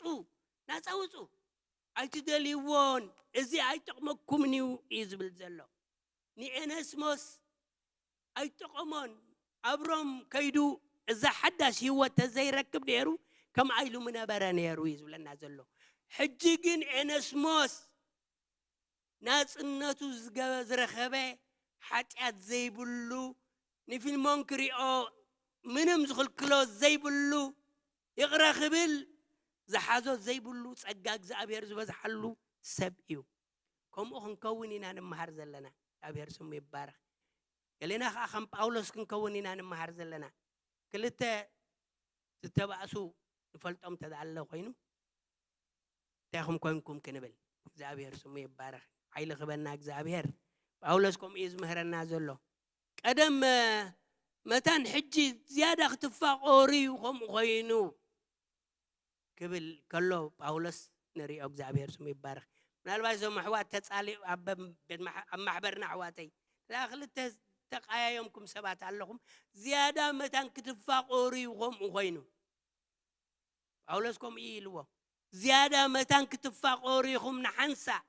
ናጻ ውጹ። ኣይትደልይዎን፣ እዚ ኣይጠቕመኩምን እዩ፣ እዩ ዝብል ዘሎ። ንኤነስሞስ ኣይጠቐሞን። ኣብ ሮም ከይዱ እዛ ሓዳሽ ህይወት ተዘይረክብ ነይሩ፣ ከምኣ ኢሉ ምነበረ ነይሩ እዩ ዝብለና ዘሎ። ሕጂ ግን ኤነስሞስ ናጽነቱ ዝገ-፣ ዝረኸበ፣ ሓጢኣት ዘይብሉ፣ ንፊልሞን ክሪኦ ምንም ዝኽልክሎ ዘይብሉ፣ ይቕረ ክብል ዝሓዞ ዘይብሉ ጸጋ እግዚኣብሔር ዝበዝሓሉ ሰብ እዩ። ከምኡ ክንከውን ኢና ንምሃር ዘለና። እግዚኣብሔር ስሙ ይባረኽ። ገሌና ኸዓ ከም ጳውሎስ ክንከውን ኢና ንምሃር ዘለና። ክልተ ዝተባእሱ ንፈልጦም ተደኣለ ኮይኑ፣ እንታይ ኹም ኮንኩም ክንብል። እግዚኣብሔር ስሙ ይባረኽ። ሓይሊ ክበና እግዚኣብሔር። ጳውሎስ ከምኡ እዩ ዝምህረና ዘሎ። ቀደም፣ እ፣ መታን ሕጂ ዝያዳ ክትፋቐሩ እዩ ከምኡ ኮይኑ ክብል ከሎ ጳውሎስ ንሪኦ። እግዚኣብሔር ስሙ ይባረኽ። ምናልባት እዞም ኣሕዋት ተጻሊ-፣ ኣብ ቤት ማሕ-፣ ኣብ ማሕበርና ኣሕዋተይ፣ እዛ ክልተ ተቃያየምኩም ሰባት ኣለኹም፣ ዝያዳ መታን ክትፋቐሩ እዩ ከምኡ ኮይኑ። ጳውሎስ ከምኡ እዩ ኢልዎ። ዝያዳ መታን ክትፋቐሩ ኢኹም ንሓንሳእ።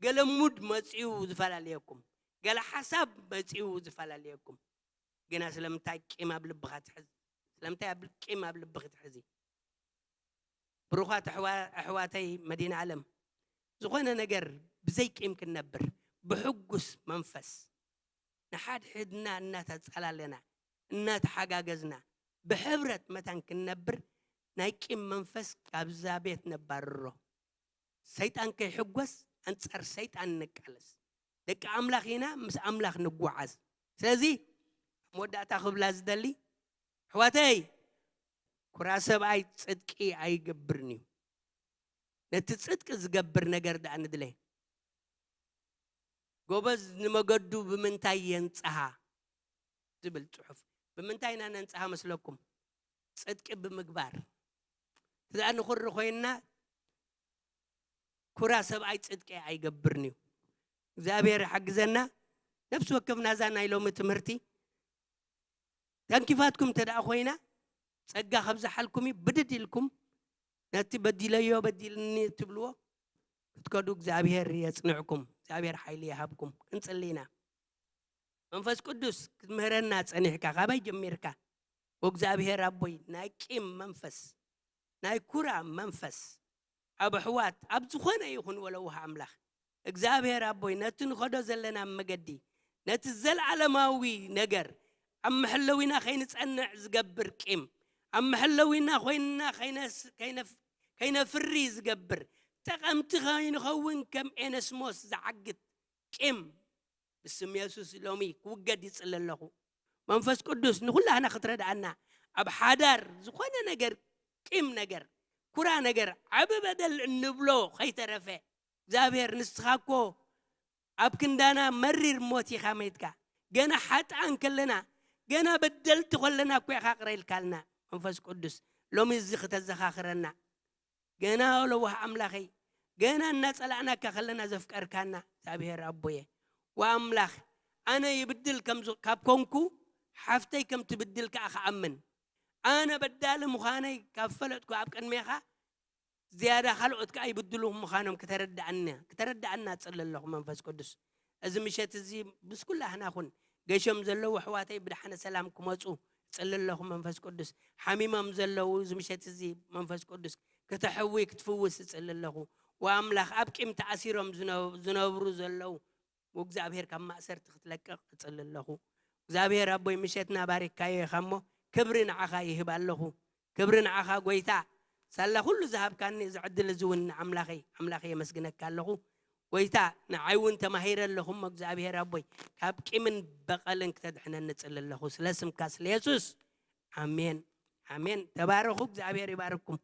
ገለ ሙድ መጺኡ ዝፈላለየኩም፣ ገለ ሓሳብ መጺኡ ዝፈላለየኩም። ግና ስለምንታይ ቂም ኣብ ልብኻ ትሕዝ? ስለምንታይ ኣብ ቂም ኣብ ልብኺ ትሕዚ? ብሩኻት ኣሕዋ-፣ ኣሕዋተይ መዲና ዓለም፣ ዝኾነ ነገር ብዘይ ቂም ክንነብር፣ ብሕጉስ መንፈስ ንሓድሕድና እናተጸላለና፣ እናተሓጋገዝና፣ ብሕብረት መታን ክንነብር፣ ናይ ቂም መንፈስ ካብዛ ቤት ነባርሮ። ሰይጣን ከይሕጎስ ኣንጻር ሰይጣን ንቃለስ። ደቂ ኣምላኽ ኢና፣ ምስ ኣምላኽ ንጓዓዝ። ስለዚ መወዳእታ ክብላ ዝደሊ፣ ኣሕዋተይ፣ ኩራ ሰብኣይ ጽድቂ ኣይገብርን እዩ። ነቲ ጽድቂ ዝገብር ነገር ደኣ ንድለ። ጎበዝ ንመገዱ ብምንታይ የንጽሃ ዝብል ጽሑፍ። ብምንታይ ኢና ነንጽሃ መስለኩም? ጽድቂ ብምግባር። እዛ ንኹሪ ኮይንና ኩራ ሰብኣይ ጽድቂ ኣይገብርን እዩ። እግዚኣብሔር ይሓግዘና። ነፍሲ ወከፍና እዛ ናይ ሎሚ ትምህርቲ ተንኪፋትኩም እንተ ደኣ ኮይና፣ ጸጋ ከብዝሓልኩም እዩ። ብድድ ኢልኩም ነቲ በዲለዮ በዲልኒ ትብልዎ ክትከዱ እግዚኣብሔር የጽንዕኩም። እግዚኣብሔር ሓይሊ ይሃብኩም። ክንጽሊ ኢና። መንፈስ ቅዱስ ክትምህረና ጸኒሕካ፣ ካባይ ጀሚርካ? እግዚኣብሔር ኣቦይ፣ ናይ ቂም መንፈስ፣ ናይ ኩራ መንፈስ ኣብ ኣሕዋት፣ ኣብ ዝኾነ ይኹን ወለውሃ ኣምላኽ፣ እግዚኣብሔር ኣቦይ፣ ነቲ ንኸዶ ዘለና መገዲ፣ ነቲ ዘለዓለማዊ ነገር ኣብ መሐለዊና ከይንጸንዕ ዝገብር ቂም፣ ኣብ መሐለዊና ኮይንና ከይነስ-፣ ከይነፍ-፣ ከይነፍሪ ዝገብር፣ ጠቐምቲ ከይንኸውን ከም ኤነስሞስ ዝዓግት ቂም፣ ብስም የሱስ ሎሚ ክውገድ ይጽሊ ኣለኹ። መንፈስ ቅዱስ ንኹላህና ክትረድኣና፣ ኣብ ሓዳር ዝኾነ ነገር፣ ቂም ነገር፣ ኩራ ነገር፣ ዓቢ በደል እንብሎ ከይተረፈ፣ እግዚኣብሔር ንስኻ እኮ ኣብ ክንዳና መሪር ሞት ኢኻ ሜትካ። ገና ሓጥኣን ከለና፣ ገና በደልቲ ከለና እኮ ኢኻ ቅረ ኢልካልና። መንፈስ ቅዱስ ሎሚ እዚ ክተዘኻኽረና፣ ገና ለዋህ ኣምላኸይ፣ ገና እናጸላእናካ ከለና ዘፍቀርካና እግዚኣብሔር ኣቦየ ወኣምላኽ፣ ኣነ ይብድል ከም ዝ-፣ ካብ ኮንኩ፣ ሓፍተይ ከም ትብድል ከኣ ክኣምን፣ ኣነ በዳሊ ምዃነይ ካብ ፈለጥኩ፣ ኣብ ቅድሜኻ ዝያዳ ካልኦት ከኣ ይብድሉ ምዃኖም ክተረድኣኒ፣ ክተረድኣና እጽሊ ኣለኹ መንፈስ ቅዱስ። እዚ ምሸት እዚ ምስ ኩላህና ኩን፣ ገሾም ዘለዉ ኣሕዋተይ ብደሓነ ሰላም ክመጹ እጽሊ ኣለኹ መንፈስ ቅዱስ። ሓሚሞም ዘለዉ እዚ ምሸት እዚ መንፈስ ቅዱስ ክተሕዊ ክትፍውስ እጽሊ ኣለኹ። ወኣምላኽ ኣብ ቂም ተኣሲሮም ዝነ-፣ ዝነብሩ ዘለዉ እግዚኣብሔር ካብ ማእሰርቲ ክትለቅቕ እጽሊ ኣለኹ። እግዚኣብሔር ኣቦይ ምሸትና ባሪካዮ ኢኻ እሞ ክብሪ ንዓኻ ይህብ ኣለኹ። ክብሪ ንዓኻ ጎይታ። ሳላ ኩሉ ዝሃብካኒ እዚ ዕድል እዚ እውን ንኣምላኸይ፣ ኣምላኸይ የመስግነካ ኣለኹ። ጎይታ ንዓይ እውን ተማሂረ ኣለኹ እሞ እግዚኣብሔር ኣቦይ ካብ ቂምን በቐልን ክተድሕነኒ እጽሊ ኣለኹ። ስለ ስምካ ስለ የሱስ። ኣሜን። ኣሜን። ተባረኹ። እግዚኣብሔር ይባርኩም።